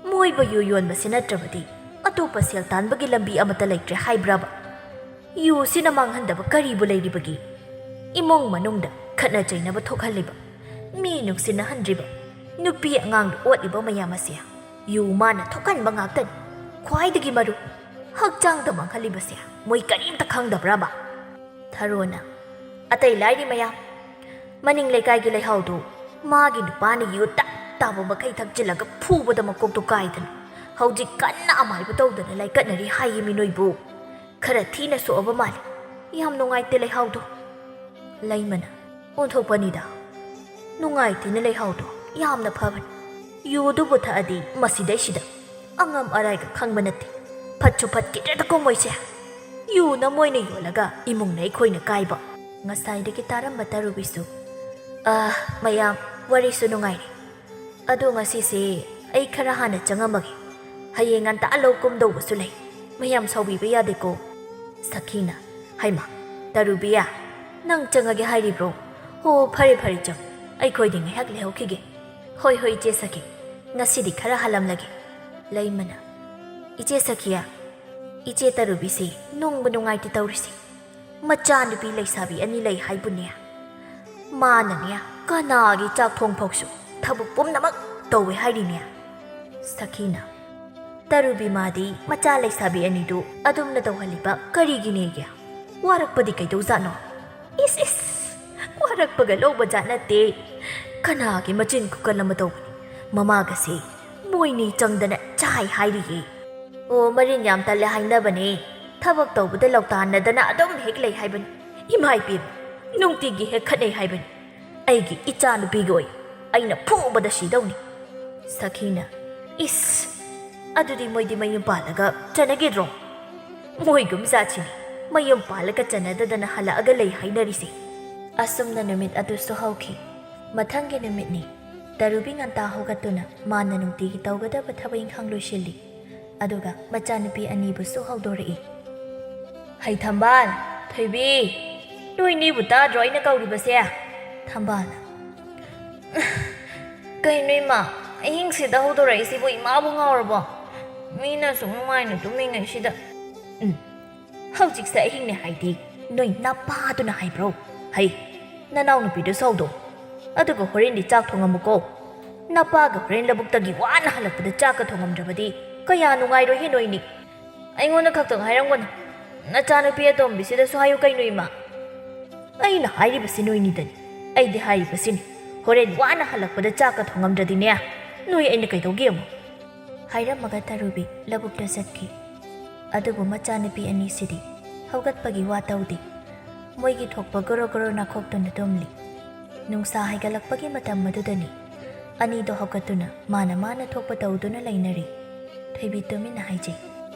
ꯃꯣꯏꯕꯨ ꯌꯨ ꯌꯣꯟꯕꯁꯤ ꯅꯠꯇ꯭ꯔꯕꯗꯤ ꯑꯇꯣꯞꯄ ꯁꯦꯜ ꯇꯥꯟꯕꯒꯤ ꯂꯝꯕꯤ ꯑꯃꯠꯇ ꯂꯩꯇ꯭ꯔꯦ ꯍꯥꯏꯕ꯭ꯔꯕ? ꯌꯨꯁꯤꯅ ꯃꯥꯡꯍꯟꯗꯕ ꯀꯔꯤꯕꯨ ꯂꯩꯔꯤꯕꯒꯦ? ꯏꯃꯨꯡ ꯃꯅꯨꯡꯗ ꯈꯠꯅ ꯆꯩꯅꯕ ꯊꯣꯛꯍꯜꯂꯤꯕ, ꯃꯤ ꯅꯨꯡꯁꯤꯅꯍꯟꯗ꯭ꯔꯤꯕ, ꯅꯨꯄꯤ ꯑꯉꯥꯡꯗ ꯑꯣꯠꯂꯤꯕ ꯃꯌꯥꯝ ꯑꯁꯦ ꯌꯨ ꯃꯥꯅ ꯊꯣꯛꯍꯟꯕ ꯉꯥꯛꯇꯅꯤ꯫ ꯈ꯭ꯋꯥꯏꯗꯒꯤ ꯃꯔꯨ, ꯍꯛꯆꯥꯡꯗ ꯃꯥꯡꯍꯜꯂꯤꯕꯁꯦ ꯃꯣꯏ ꯀꯔꯤꯝꯇ ꯈꯪꯗꯕ꯭ꯔꯕ?" ꯊꯔꯣꯅ, "ꯑꯇꯩ ꯂꯥꯏꯔꯤ ꯃꯌꯥꯝ, ꯃꯅꯤꯡ ꯂꯩꯀꯥꯏꯒꯤ ꯂꯩꯍꯥꯎꯗꯨ ꯃꯥꯒꯤ ꯅꯨꯄꯥꯅ ꯌꯨ ꯇꯞ ꯇꯥꯕ ꯃꯈꯩ ꯊꯛꯆꯤꯜꯂꯒ ꯐꯨꯕꯗ ꯃꯀꯣꯛꯇꯨ ꯀꯥꯏꯗꯅ ꯍꯧꯖꯤꯛ ꯀꯟꯅ ꯑꯃꯥꯏꯕ ꯇꯧꯗꯅ ꯂꯥꯏꯀꯠꯅꯔꯤ ꯍꯥꯏꯌꯦ ꯃꯤ ꯅꯣꯏꯕꯨ꯫ ꯈꯔ ꯊꯤꯅ ꯁꯣꯛꯑꯕ ꯃꯥꯜꯂꯤ꯫ ꯌꯥꯝ ꯅꯨꯡꯉꯥꯏꯇꯦ ꯂꯩꯍꯥꯎꯗꯣ꯫" ꯂꯩꯃꯅ, "ꯑꯣꯟꯊꯣꯛꯄꯅꯤꯗ, ꯅꯨꯡꯉꯥꯏꯇꯦꯅꯦ ꯂꯩꯍꯥꯎꯗꯣ, ꯌꯥꯝꯅ ꯐꯕꯅꯤ꯫ ꯌꯨꯗꯨꯕꯨ ꯊꯛꯑꯗꯤ ꯃꯁꯤꯗꯩꯁꯤꯗ ꯑꯉꯝ ꯑꯔꯥꯏꯒ ꯈꯪꯕ ꯅꯠꯇꯦ꯫ ꯐꯠꯁꯨ ꯐꯠꯈꯤꯗ꯭ꯔꯦꯗꯀꯣ ꯃꯣꯏꯁꯦ꯫ ꯌꯨꯅ ꯃꯣꯏꯅ ꯌꯣꯜꯂꯒ ꯏꯃꯨꯡꯅ ꯑꯩꯈꯣꯏꯅ ꯀꯥꯏꯕ꯫ ꯉꯁꯥꯏꯗꯒꯤ ꯇꯥꯔꯝꯕ ꯇꯔꯨꯕꯤꯁꯨ, "ꯑ, ꯃꯌꯥꯝ, ꯋꯥꯔꯤꯁꯨ ꯅꯨꯡꯉꯥꯏꯔꯤ꯫ ꯑꯗꯣ ꯉꯁꯤꯁꯦ ꯑꯩ ꯈꯔ ꯍꯥꯟꯅ ꯆꯪꯉꯝꯃꯒꯦ꯫ ꯍꯌꯦꯡ ꯉꯟꯇꯥ ꯂꯧ ꯀꯨꯝꯗꯧꯕꯁꯨ ꯂꯩ꯫ ꯃꯌꯥꯝ ꯁꯥꯎꯕꯤꯕ ꯌꯥꯗꯦꯀꯣ꯫" ꯁꯈꯤꯅ, "ꯍꯩꯃꯥ, ꯇꯔꯨꯕꯤꯌꯥ, ꯅꯪ ꯆꯪꯉꯒꯦ ꯍꯥꯏꯔꯤꯕ꯭ꯔꯣ? ꯍꯣ, ꯐꯔꯦ ꯐꯔꯦ, ꯆꯪꯉꯨ꯫ ꯑꯩꯈꯣꯏꯗꯤ ꯉꯥꯏꯍꯥꯛ ꯂꯩꯍꯧꯈꯤꯒꯦ꯫" "ꯍꯣꯏ ꯍꯣꯏ, ꯏꯆꯦ ꯁꯈꯤ, ꯉꯁꯤꯗꯤ ꯈꯔ ꯍꯥꯜꯂꯝꯂꯒꯦ꯫" ꯂꯩꯃꯅ, "ꯏꯆꯦ ꯁꯈꯤꯌꯥ, ꯏꯆꯦ ꯇꯔꯨꯕꯤꯁꯦ ꯅꯨꯡꯕꯨ ꯅꯨꯡꯉꯥꯏꯇꯦ ꯇꯧꯔꯤꯁꯦ꯫ ꯃꯆꯥꯅꯨꯄꯤ ꯂꯩꯁꯥꯕꯤ ꯑꯅꯤ ꯂꯩ ꯍꯥꯏꯕꯨꯅꯦ꯫ ꯃꯥꯅꯅꯦ ꯀꯅꯥꯒꯤ ꯆꯥꯛ ꯊꯣꯡ ꯐꯥꯎꯁꯨ ꯊꯕꯛ ꯄꯨꯝꯅꯃꯛ ꯇꯧꯋꯦ ꯍꯥꯏꯔꯤꯅꯦ꯫" ꯁꯈꯤꯅ, "ꯇꯔꯨꯕꯤ ꯃꯥꯗꯤ ꯃꯆꯥ ꯂꯩꯁꯥꯕꯤ ꯑꯅꯤꯗꯨ ꯑꯗꯨꯝꯅ ꯇꯧꯍꯜꯂꯤꯕ ꯀꯔꯤꯒꯤꯅꯦꯒꯦ? ꯋꯥꯔꯛꯄꯗꯤ ꯀꯩꯗꯧꯖꯥꯠꯅꯣ? ꯏꯁ ꯏꯁ, ꯋꯥꯔꯛꯄꯒ ꯂꯧꯕ ꯖꯥꯠ ꯅꯠꯇꯦ꯫ ꯀꯅꯥꯒꯤ ꯃꯆꯤꯟ ꯈꯨꯀꯟ ꯑꯃ ꯇꯧꯕꯅꯤ꯫ ꯃꯃꯥꯒꯁꯦ ꯃꯣꯏꯅꯤ ꯆꯪꯗꯅ ꯆꯥꯏ ꯍꯥꯏꯔꯤꯌꯦ꯫ ꯑꯣ, ꯃꯔꯤꯟ ꯌꯥꯝ ꯇꯜꯂꯦ ꯍꯥꯏꯅꯕꯅꯦ꯫ ꯊꯕꯛ ꯇꯧꯕꯗ ꯂꯧꯇꯥꯟꯅꯗꯅ ꯑꯗꯨꯝ ꯍꯦꯛ ꯂꯩ ꯍꯥꯏꯕꯅꯤ꯫ ꯏꯃꯥ ꯏꯕꯦꯝꯃ, ꯅꯨꯡꯇꯤꯒꯤ ꯍꯦꯛ ꯈꯠꯅꯩ ꯍꯥꯏꯕꯅꯤ꯫ ꯑꯩꯒꯤ ꯏꯆꯥ ꯅꯨꯄꯤꯒ ꯑꯣꯏ꯫ ꯑꯩꯅ ꯐꯨꯕꯗ ꯁꯤꯗꯧꯅꯤ꯫ ꯁꯈꯤꯅ, ꯏꯁ, ꯑꯗꯨꯗꯤ ꯃꯣꯏꯗꯤ ꯃꯌꯨꯝ ꯄꯥꯜꯂꯒ ꯆꯟꯅꯈꯤꯗ꯭ꯔꯣ? ꯃꯣꯏꯒꯨꯝ ꯖꯥꯠꯁꯤꯅꯤ ꯃꯌꯨꯝ ꯄꯥꯜꯂꯒ ꯆꯟꯅꯗꯗꯅ ꯍꯜꯂꯛꯑꯒ ꯂꯩ ꯍꯥꯏꯅꯔꯤꯁꯦ꯫ ꯑꯁꯨꯝꯅ ꯅꯨꯃꯤꯠ ꯑꯗꯨꯁꯨ ꯍꯧꯈꯤ꯫ ꯃꯊꯪꯒꯤ ꯅꯨꯃꯤꯠꯅꯤ꯫ ꯇꯔꯨꯕꯤ ꯉꯟꯇꯥ ꯍꯧꯒꯠꯇꯨꯅ ꯃꯥꯅ ꯅꯨꯡꯇꯤꯒꯤ ꯇꯧꯒꯗꯕ ꯊꯕꯛ ꯏꯪꯈꯥꯡ ꯂꯣꯏꯁꯤꯜꯂꯤ꯫ ꯑꯗꯨꯒ ꯃꯆꯥꯅꯨꯄꯤ ꯑꯅꯤꯕꯨꯁꯨ ꯍꯧꯗꯣꯔꯛꯏ꯫ "ꯍꯩ ꯊꯝꯕꯥꯜ, ꯊꯣꯏꯕꯤ, ꯅꯣꯏꯅꯤꯕꯨ ꯇꯥꯗ꯭ꯔꯣ ꯑꯩꯅ ꯀꯧꯔꯤꯕꯁꯦ?" ꯊꯝꯕꯥꯜꯅ, "ꯀꯩꯅꯣ ꯏꯃꯥ, ꯑꯍꯤꯡꯁꯤꯗ ꯍꯧꯗꯣꯔꯛꯏꯁꯤꯕꯨ? ꯏꯃꯥꯕꯨ ꯉꯥꯎꯔꯕꯣ? ꯃꯤꯅ ꯑꯁꯨꯛ ꯅꯨꯡꯉꯥꯏꯅ ꯇꯨꯝꯃꯤꯉꯩꯁꯤꯗ?" "ꯎꯝ, ꯍꯧꯖꯤꯛꯁꯦ ꯑꯍꯤꯡꯅꯦ ꯍꯥꯏꯗꯤ ꯅꯣꯏ ꯅꯄꯥꯗꯨꯅ ꯍꯥꯏꯕ꯭ꯔꯣ? ꯍꯩ, ꯅꯅꯥꯎꯅꯨꯄꯤꯗꯨꯁꯨ ꯍꯧꯗꯣꯛ, ꯑꯗꯨꯒ ꯍꯣꯔꯦꯟꯗꯤ ꯆꯥꯛ ꯊꯣꯡꯉꯝꯃꯨꯀꯣ꯫ ꯅꯄꯥꯒ ꯍꯣꯔꯦꯟ ꯂꯧꯕꯨꯛꯇꯒꯤ ꯋꯥꯅ ꯍꯜꯂꯛꯄꯗ ꯆꯥꯛꯀ ꯊꯣꯡꯉꯝꯗ꯭ꯔꯕꯗꯤ ꯀꯌꯥ ꯅꯨꯡꯉꯥꯏꯔꯣꯏꯍꯦ ꯅꯣꯏꯅꯤ꯫ ꯑꯩꯉꯣꯟꯗ ꯈꯛꯇꯪ ꯍꯥꯏꯔꯝꯒꯅꯨ, ꯅꯆꯥꯅꯨꯄꯤ ꯑꯇꯣꯝꯕꯤꯁꯤꯗꯁꯨ ꯍꯥꯏꯌꯨ ꯀꯩꯅꯣ ꯏꯃꯥ꯫ ꯑꯩꯅ ꯍꯥꯏꯔꯤꯕꯁꯤ ꯅꯣꯏꯅꯤꯗꯅꯤ꯫ ꯑꯩꯗꯤ ꯍꯥꯏꯔꯤꯕꯁꯤꯅꯤ, ꯍꯣꯔꯦꯟ ꯋꯥꯅ ꯍꯜꯂꯛꯄꯗ ꯆꯥꯛꯀ ꯊꯣꯡꯉꯝꯗ꯭ꯔꯗꯤꯅꯦ, ꯅꯣꯏ ꯑꯩꯅ ꯀꯩꯗꯧꯒꯦ ꯌꯦꯡꯉꯨ꯫" ꯍꯥꯏꯔꯝꯃꯒ ꯇꯔꯨꯕꯤ ꯂꯧꯕꯨꯛꯇ ꯆꯠꯈꯤ꯫ ꯑꯗꯨꯕꯨ ꯃꯆꯥꯅꯨꯄꯤ ꯑꯅꯤꯁꯤꯗꯤ ꯍꯧꯒꯠꯄꯒꯤ ꯋꯥ ꯇꯧꯗꯦ꯫ ꯃꯣꯏꯒꯤ ꯊꯣꯛꯄ ꯒꯣꯔꯣ ꯒꯣꯔꯣ ꯅꯥꯈꯣꯛꯇꯨꯅ ꯇꯨꯝꯂꯤ꯫ ꯅꯨꯡꯁꯥ ꯍꯥꯏꯒꯠꯂꯛꯄꯒꯤ ꯃꯇꯝ ꯑꯗꯨꯗꯅꯤ꯫ ꯑꯅꯤꯗꯣ ꯍꯧꯒꯠꯇꯨꯅ ꯃꯥꯅ ꯃꯥꯅ ꯊꯣꯛꯄ ꯇꯧꯗꯨꯅ ꯂꯩꯅꯔꯤ꯫ ꯊꯣꯏꯕꯤ ꯇꯨꯃꯤꯟꯅ ꯍꯥꯏꯖꯩ,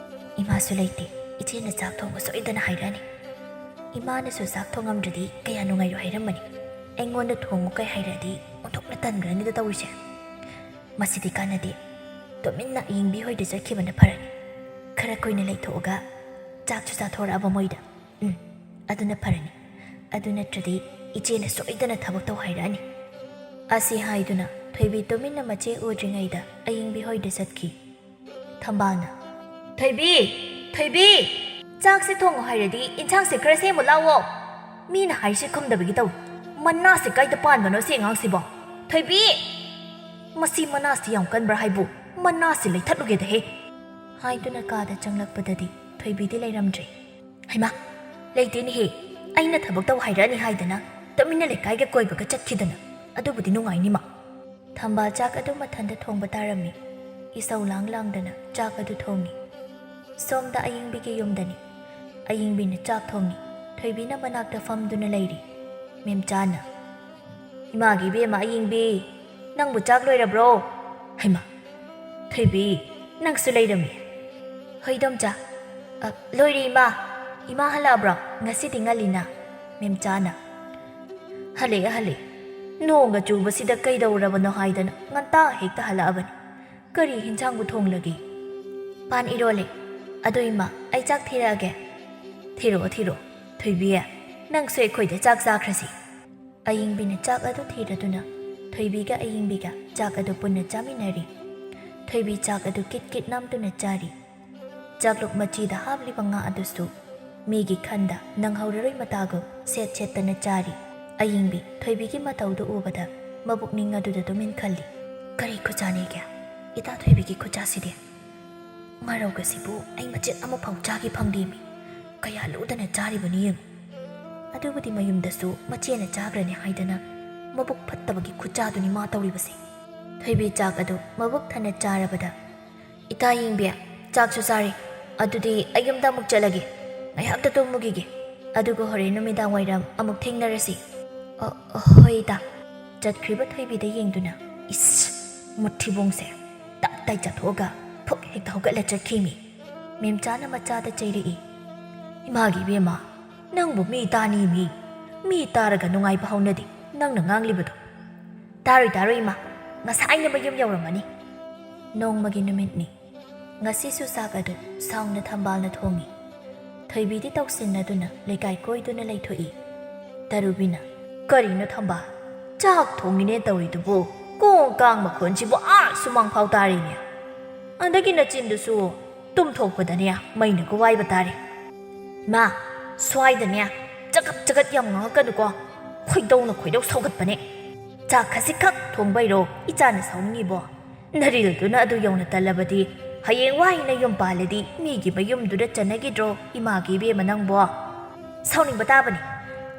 "ꯏꯃꯥꯁꯨ ꯂꯩꯇꯦ, ꯏꯆꯦꯅ ꯆꯥꯛ ꯊꯣꯡꯕ ꯁꯣꯏꯗꯅ ꯍꯥꯏꯔꯛꯑꯅꯤ꯫ ꯏꯃꯥꯅꯁꯨ ꯆꯥꯛ ꯊꯣꯡꯉꯝꯗ꯭ꯔꯗꯤ ꯀꯌꯥ ꯅꯨꯡꯉꯥꯏꯔꯣꯏ ꯍꯥꯏꯔꯝꯃꯅꯤ꯫ ꯑꯩꯉꯣꯟꯗ ꯊꯣꯡꯉꯨ ꯀꯩ ꯍꯥꯏꯔꯛꯑꯗꯤ ꯑꯣꯟꯊꯣꯛꯅ ꯇꯟꯈ꯭ꯔꯅꯤꯗ ꯇꯧꯔꯤꯁꯦ꯫ ꯃꯁꯤꯗꯤ ꯀꯥꯟꯅꯗꯦ꯫ ꯇꯨꯃꯤꯟꯅ ꯑꯌꯤꯡꯕꯤ ꯍꯣꯏꯗ ꯆꯠꯈꯤꯕꯅ ꯐꯔꯅꯤ꯫ ꯈꯔ ꯀꯨꯏꯅ ꯂꯩꯊꯣꯛꯑꯒ ꯆꯥꯛꯁꯨ ꯆꯥꯊꯣꯔꯛꯑꯕ ꯃꯣꯏꯗ꯫ ꯎꯝ, ꯑꯗꯨꯅ ꯐꯔꯅꯤ꯫ ꯑꯗꯨ ꯅꯠꯇ꯭ꯔꯗꯤ ꯏꯆꯦꯅ ꯁꯣꯏꯗꯅ ꯊꯕꯛ ꯇꯧ ꯍꯥꯏꯔꯛꯑꯅꯤ꯫" ꯑꯁꯤ ꯍꯥꯏꯗꯨꯅ ꯊꯣꯏꯕꯤ ꯇꯨꯃꯤꯟꯅ ꯃꯆꯦ ꯎꯗ꯭ꯔꯤꯉꯩꯗ ꯑꯌꯤꯡꯕꯤ ꯍꯣꯏꯗ ꯆꯠꯈꯤ꯫ ꯊꯝꯕꯥꯜꯅ, "ꯊꯣꯏꯕꯤ! ꯊꯣꯏꯕꯤ! ꯆꯥꯛꯁꯦ ꯊꯣꯡꯉꯣ ꯍꯥꯏꯔꯗꯤ ꯏꯟꯁꯥꯡꯁꯦ ꯈꯔ ꯁꯦꯝꯃꯨ ꯂꯥꯛꯑꯣ꯫ ꯃꯤꯅ ꯍꯥꯏꯔꯤꯁꯦ ꯈꯨꯝꯗꯕꯒꯤ ꯇꯧꯏ꯫ ꯃꯅꯥꯁꯦ ꯀꯥꯏꯗ ꯄꯥꯟꯕꯅꯣ ꯁꯤ ꯑꯉꯥꯡꯁꯤꯕꯣ? ꯊꯣꯏꯕꯤ! ꯃꯁꯤ ꯃꯅꯥꯁꯤ ꯌꯥꯝ ꯀꯟꯕ꯭ꯔꯥ ꯍꯥꯏꯕꯨ? ꯃꯅꯥꯁꯤ ꯂꯩꯊꯠꯂꯨꯒꯦꯗꯍꯦ!" ꯍꯥꯏꯗꯨꯅ ꯀꯥꯗ ꯆꯪꯂꯛꯄꯗꯗꯤ ꯊꯣꯏꯕꯤꯗꯤ ꯂꯩꯔꯝꯗ꯭ꯔꯦ꯫ "ꯍꯩꯃꯥ! ꯂꯩꯇꯦꯅꯦꯍꯦ꯫ ꯑꯩꯅ ꯊꯕꯛ ꯇꯧ ꯍꯥꯏꯔꯛꯑꯅꯤ ꯍꯥꯏꯗꯅ ꯇꯨꯃꯤꯟꯅ ꯂꯩꯀꯥꯏꯒ ꯀꯣꯏꯕꯒ ꯆꯠꯈꯤꯗꯅ꯫ ꯑꯗꯨꯕꯨꯗꯤ ꯅꯨꯡꯉꯥꯏꯅꯤꯃ꯫" ꯊꯝꯕꯥꯜ ꯆꯥꯛ ꯑꯗꯨ ꯃꯊꯟꯇ ꯊꯣꯡꯕ ꯇꯥꯔꯝꯃꯤ꯫ ꯏꯁꯧ ꯂꯥꯡ ꯂꯥꯡꯗꯅ ꯆꯥꯛ ꯑꯗꯨ ꯊꯣꯡꯉꯤ꯫ ꯁꯣꯝꯗ ꯑꯌꯤꯡꯕꯤꯒꯤ ꯌꯨꯝꯗꯅꯤ꯫ ꯑꯌꯤꯡꯕꯤꯅ ꯆꯥꯛ ꯊꯣꯡꯉꯤ꯫ ꯊꯣꯏꯕꯤꯅ ꯃꯅꯥꯛꯇ ꯐꯝꯗꯨꯅ ꯂꯩꯔꯤ꯫ ꯃꯦꯝꯆꯥꯅ, "ꯏꯃꯥꯒꯤ ꯏꯕꯦꯝꯃ ꯑꯌꯤꯡꯕꯤ, ꯅꯪꯕꯨ ꯆꯥꯛ ꯂꯣꯏꯔꯕ꯭ꯔꯣ?" "ꯍꯩꯃꯥ, ꯊꯣꯏꯕꯤ, ꯅꯪꯁꯨ ꯂꯩꯔꯝꯃꯤ?" "ꯍꯣꯏ ꯏꯗꯣꯝꯆꯥ꯫ ꯑ, ꯂꯣꯏꯔꯦ ꯏꯃꯥ꯫ ꯏꯃꯥ ꯍꯜꯂꯛꯑꯕ꯭ꯔꯣ? ꯉꯁꯤꯗꯤ ꯉꯜꯂꯤꯅ?" ꯃꯦꯝꯆꯥꯅ, "ꯍꯜꯂꯛꯑꯦ, ꯍꯜꯂꯛꯑꯦ꯫ ꯅꯣꯡꯒ ꯆꯨꯕꯁꯤꯗ ꯀꯩꯗꯧꯔꯕꯅꯣ ꯍꯥꯏꯗꯅ ꯉꯟꯇꯥ ꯍꯦꯛꯇ ꯍꯜꯂꯛꯑꯕꯅꯤ꯫ ꯀꯔꯤ ꯍꯤꯟꯖꯥꯡꯕꯨ ꯊꯣꯡꯂꯒꯦ?" "ꯄꯥꯟ ꯏꯔꯣꯜꯂꯦ꯫ ꯑꯗꯣ ꯏꯃꯥ, ꯑꯩ ꯆꯥꯛ ꯊꯤꯔꯛꯑꯒꯦ?" "ꯊꯤꯔꯛꯑꯣ, ꯊꯤꯔꯛꯑꯣ꯫ ꯊꯣꯏꯕꯤ, ꯅꯪꯁꯨ ꯑꯩꯈꯣꯏꯗ ꯆꯥꯛ ꯆꯥꯈ꯭ꯔꯁꯤ꯫" ꯑꯌꯤꯡꯕꯤꯅ ꯆꯥꯛ ꯑꯗꯨ ꯊꯤꯔꯗꯨꯅ ꯊꯣꯏꯕꯤꯒ ꯑꯌꯤꯡꯕꯤꯒ ꯆꯥꯛ ꯑꯗꯨ ꯄꯨꯟꯅ ꯆꯥꯃꯤꯟꯅꯔꯤ꯫ ꯊꯣꯏꯕꯤ ꯆꯥꯛ ꯑꯗꯨ ꯀꯤꯠ ꯀꯤꯠ ꯅꯝꯗꯨꯅ ꯆꯥꯔꯤ꯫ ꯆꯥꯛꯂꯨꯛ ꯃꯆꯤꯗ ꯍꯥꯞꯂꯤꯕ ꯉꯥ ꯑꯗꯨꯁꯨ ꯃꯤꯒꯤ ꯈꯟꯗ ꯅꯪꯍꯧꯔꯔꯣꯏ ꯃꯇꯥꯒꯨꯝ ꯁꯦꯠ ꯁꯦꯠꯇꯅ ꯆꯥꯔꯤ꯫ ꯑꯌꯤꯡꯕꯤ ꯊꯣꯏꯕꯤꯒꯤ ꯃꯇꯧꯗꯨ ꯎꯕꯗ ꯃꯕꯨꯛꯅꯤꯡ ꯑꯗꯨꯗ ꯇꯨꯃꯤꯟ ꯈꯜꯂꯤ꯫ "ꯀꯔꯤ ꯈꯨꯆꯥꯅꯤꯒꯦ? ꯏꯇꯥ ꯊꯣꯏꯕꯤꯒꯤ ꯈꯨꯆꯥꯁꯤꯗꯤ꯫ ꯉꯥꯔꯧꯒꯁꯤꯕꯨ ꯑꯩ ꯃꯆꯦꯠ ꯑꯃꯐꯥꯎ ꯆꯥꯒꯦ ꯐꯪꯗꯦꯃꯤ꯫ ꯀꯌꯥ ꯂꯨꯗꯅ ꯆꯥꯔꯤꯕꯅꯤ ꯌꯦꯡꯉꯨ꯫ ꯑꯗꯨꯕꯨꯗꯤ ꯃꯌꯨꯝꯗꯁꯨ ꯃꯆꯦꯅ ꯆꯥꯈ꯭ꯔꯅꯤ ꯍꯥꯏꯗꯅ ꯃꯕꯨꯛ ꯐꯠꯇꯕꯒꯤ ꯈꯨꯆꯥꯗꯨꯅꯤ ꯃꯥ ꯇꯧꯔꯤꯕꯁꯦ꯫" ꯊꯣꯏꯕꯤ ꯆꯥꯛ ꯑꯗꯨ ꯃꯕꯨꯛ ꯊꯟꯅ ꯆꯥꯔꯕꯗ, "ꯏꯇꯥ ꯌꯦꯡꯕꯤ, ꯆꯥꯛꯁꯨ ꯆꯥꯔꯦ꯫ ꯑꯗꯨꯗꯤ ꯑꯩ ꯌꯨꯝꯗ ꯑꯃꯨꯛ ꯆꯠꯂꯒꯦ꯫ ꯉꯥꯏꯍꯥꯛꯇ ꯇꯨꯝꯃꯨꯈꯤꯒꯦ꯫ ꯑꯗꯨꯒ ꯍꯣꯔꯦꯟ ꯅꯨꯃꯤꯗꯥꯡ ꯋꯥꯏꯔꯝ ꯑꯃꯨꯛ ꯊꯦꯡꯅꯔꯁꯤ꯫" "ꯑ, ꯍꯣꯏ ꯏꯇꯥ꯫" ꯆꯠꯈ꯭ꯔꯤꯕ ꯊꯣꯏꯕꯤꯗ ꯌꯦꯡꯗꯨꯅ, "ꯏꯁ, ꯃꯨꯠꯊꯤꯕꯣꯡꯁꯦ꯫ ꯇꯞ ꯇꯥꯏ ꯆꯠꯊꯣꯛꯑꯒ ꯐꯨꯛ ꯍꯦꯛꯇ ꯍꯧꯒꯠꯂ ꯆꯠꯈꯤꯃꯤ꯫" ꯃꯦꯝꯆꯥꯅ ꯃꯆꯥꯗ ꯆꯩꯔꯛꯏ꯫ "ꯏꯃꯥꯒꯤ ꯏꯕꯦꯝꯃ, ꯅꯪꯕꯨ ꯃꯤ ꯇꯥꯅꯤ ꯃꯤ꯫ ꯃꯤ ꯇꯥꯔꯒ ꯅꯨꯡꯉꯥꯏꯕ ꯍꯧꯅꯗꯦ ꯅꯪꯅ ꯉꯥꯡꯂꯤꯕꯗꯣ꯫" "ꯇꯥꯔꯣꯏ, ꯇꯥꯔꯣꯏ ꯏꯃꯥ꯫ ꯉꯁꯥꯏꯅ ꯃꯌꯨꯝ ꯌꯧꯔꯝꯃꯅꯤ꯫" ꯅꯣꯡꯃꯒꯤ ꯅꯨꯃꯤꯠꯅꯤ꯫ ꯉꯁꯤꯁꯨ ꯆꯥꯛ ꯑꯗꯨ ꯁꯥꯎꯅ ꯊꯝꯕꯥꯜꯅ ꯊꯣꯡꯉꯤ꯫ ꯊꯣꯏꯕꯤꯗꯤ ꯇꯧꯁꯤꯟꯅꯗꯨꯅ ꯂꯩꯀꯥꯏ ꯀꯣꯏꯗꯨꯅ ꯂꯩꯊꯣꯛꯏ꯫ ꯇꯔꯨꯕꯤꯅ, "ꯀꯔꯤꯅꯣ ꯊꯝꯕꯥꯜ? ꯆꯥꯛ ꯊꯣꯡꯉꯤꯅꯦ ꯇꯧꯔꯤꯗꯨꯕꯨ? ꯀꯣꯡ ꯀꯥꯡ ꯃꯈꯣꯟꯁꯤꯕꯨ ꯑꯥ ꯁꯨꯃꯥꯡ ꯐꯥꯎ ꯇꯥꯔꯤꯅꯦ꯫ ꯑꯗꯒꯤ ꯅꯆꯤꯟꯗꯨꯁꯨ ꯇꯨꯝꯊꯣꯛꯄꯗꯅꯦ ꯃꯩꯅ ꯒꯨꯋꯥꯏꯕ ꯇꯥꯔꯦ꯫" "ꯏꯃꯥ, ꯁ꯭ꯋꯥꯏꯗꯅꯦ ꯆꯒꯠ ꯆꯒꯠ ꯌꯥꯝ ꯉꯥꯡꯉꯛꯀꯅꯨꯀꯣ꯫ ꯈꯣꯏꯗꯧꯅ ꯈꯣꯏꯗꯧ ꯁꯧꯒꯠꯄꯅꯦ꯫ ꯆꯥꯛ ꯈꯖꯤꯛꯈꯛ ꯊꯣꯡꯕꯩꯔꯣ ꯏꯆꯥꯅ ꯁꯥꯎꯅꯤꯡꯉꯤꯕꯣ? ꯅꯔꯤꯜꯗꯨꯅ ꯑꯗꯨ ꯌꯧꯅ ꯇꯜꯂꯕꯗꯤ ꯍꯌꯦꯡ ꯋꯥꯏ ꯅꯌꯨꯝ ꯄꯥꯜꯂꯗꯤ ꯃꯤꯒꯤ ꯃꯌꯨꯝꯗꯨꯗ ꯆꯟꯅꯈꯤꯗ꯭ꯔꯣ ꯏꯃꯥꯒꯤ ꯏꯕꯦꯝꯃ ꯅꯪꯕꯣ?" "ꯁꯥꯎꯅꯤꯡꯕ ꯇꯥꯕꯅꯤ꯫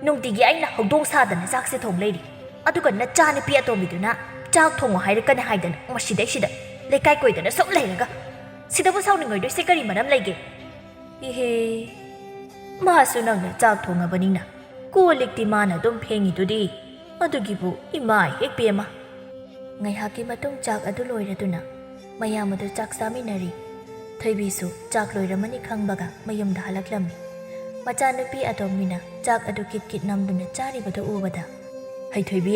ꯅꯨꯡꯇꯤꯒꯤ ꯑꯩꯅ ꯍꯧꯗꯣꯡ ꯁꯥꯗꯅ ꯆꯥꯛꯁꯦ ꯊꯣꯡ ꯂꯩꯔꯤ꯫ ꯑꯗꯨꯒ ꯅꯆꯥꯅꯨꯄꯤ ꯑꯇꯣꯝꯕꯤꯗꯨꯅ ꯆꯥꯛ ꯊꯣꯡꯉꯣ ꯍꯥꯏꯔꯛꯀꯅꯤ ꯍꯥꯏꯗꯅ ꯃꯁꯤꯗꯩꯁꯤꯗ ꯂꯩꯀꯥꯏ ꯀꯣꯏꯗꯅ ꯁꯨꯝ ꯂꯩꯔꯒ꯫ ꯁꯤꯗꯕꯨ ꯁꯥꯎꯅꯤꯡꯉꯣꯏꯗꯣꯏꯁꯦ ꯀꯔꯤ ꯃꯔꯝ ꯂꯩꯒꯦ?" "ꯏꯍꯦ, ꯃꯥꯁꯨ ꯅꯪꯅ ꯆꯥꯛ ꯊꯣꯡꯉꯕꯅꯤꯅ ꯀꯣꯜ ꯂꯤꯛꯇꯤ ꯃꯥꯅ ꯑꯗꯨꯝ ꯐꯦꯡꯉꯤꯗꯨꯗꯤ꯫ ꯑꯗꯨꯒꯤꯕꯨ ꯏꯃꯥ ꯍꯦꯛ ꯄꯦꯝꯃ꯫ ꯉꯥꯏꯍꯥꯛꯀꯤ ꯃꯇꯨꯡ ꯆꯥꯛ ꯑꯗꯨ ꯂꯣꯏꯔꯗꯨꯅ ꯃꯌꯥꯝ ꯑꯗꯨ ꯆꯥꯛ ꯆꯥꯃꯤꯟꯅꯔꯤ꯫ ꯊꯣꯏꯕꯤꯁꯨ ꯆꯥꯛ ꯂꯣꯏꯔꯝꯃꯅꯤ ꯈꯪꯕꯒ ꯃꯌꯨꯝꯗ ꯍꯜꯂꯛꯂꯝꯃꯤ꯫ ꯃꯆꯥꯅꯨꯄꯤ ꯑꯇꯣꯝꯕꯤꯅ ꯆꯥꯛ ꯑꯗꯨ ꯀꯤꯠ ꯀꯤꯠ ꯅꯝꯗꯨꯅ ꯆꯥꯔꯤꯕꯗꯨ ꯎꯕꯗ, "ꯍꯩ ꯊꯣꯏꯕꯤ,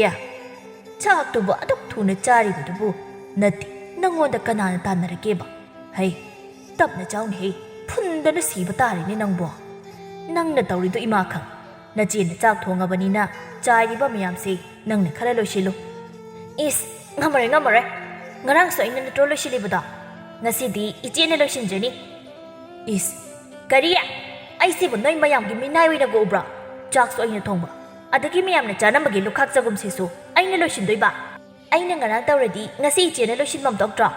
ꯆꯥꯛꯇꯨꯕꯨ ꯑꯗꯨꯛ ꯊꯨꯅ ꯆꯥꯔꯤꯕꯗꯨꯕꯨ ꯅꯠꯇꯦ, ꯅꯪꯉꯣꯟꯗ ꯀꯅꯥꯅ ꯇꯥꯟꯅꯔꯛꯀꯦꯕ? ꯍꯩ, ꯇꯞꯅ ꯆꯥꯎꯅꯦꯍꯦ, ꯐꯨꯟꯗꯅ ꯁꯤꯕ ꯇꯥꯔꯦꯅꯦ ꯅꯪꯕꯣ꯫ ꯅꯪꯅ ꯇꯧꯔꯤꯗꯣ ꯏꯃꯥ ꯈꯪ꯫ ꯅꯆꯦꯅ ꯆꯥꯛ ꯊꯣꯡꯉꯕꯅꯤꯅ ꯆꯥꯏꯔꯤꯕ ꯃꯌꯥꯝꯁꯦ ꯅꯪꯅ ꯈꯔ ꯂꯣꯏꯁꯤꯜꯂꯨ꯫" "ꯏꯁ, ꯉꯝꯃꯔꯣꯏ, ꯉꯝꯃꯔꯣꯏ꯫ ꯉꯔꯥꯡꯁꯨ ꯑꯩꯅ ꯅꯠꯇ꯭ꯔꯣ ꯂꯣꯏꯁꯤꯜꯂꯤꯕꯗꯣ? ꯉꯁꯤꯗꯤ ꯏꯆꯦꯅ ꯂꯣꯏꯁꯤꯟꯖꯅꯤ꯫" "ꯏꯁ, ꯀꯔꯤ? ꯑꯩꯁꯤꯕꯨ ꯅꯣꯏ ꯃꯌꯥꯝꯒꯤ ꯃꯤꯅꯥꯏ ꯑꯣꯏꯅ ꯎꯕ꯭ꯔꯣ? ꯆꯥꯛꯁꯨ ꯑꯩꯅ ꯊꯣꯡꯕ, ꯑꯗꯒꯤ ꯃꯌꯥꯝꯅ ꯆꯥꯅꯕꯒꯤ ꯂꯨꯈꯥꯛ ꯆꯒꯨꯝꯁꯤꯁꯨ ꯑꯩꯅ ꯂꯣꯏꯁꯤꯟꯗꯣꯏꯕ? ꯑꯩꯅ ꯉꯔꯥꯡ ꯇꯧꯔꯗꯤ ꯉꯁꯤ ꯏꯆꯦꯅ ꯂꯣꯏꯁꯤꯟꯐꯝ ꯊꯣꯛꯇ꯭ꯔꯣ?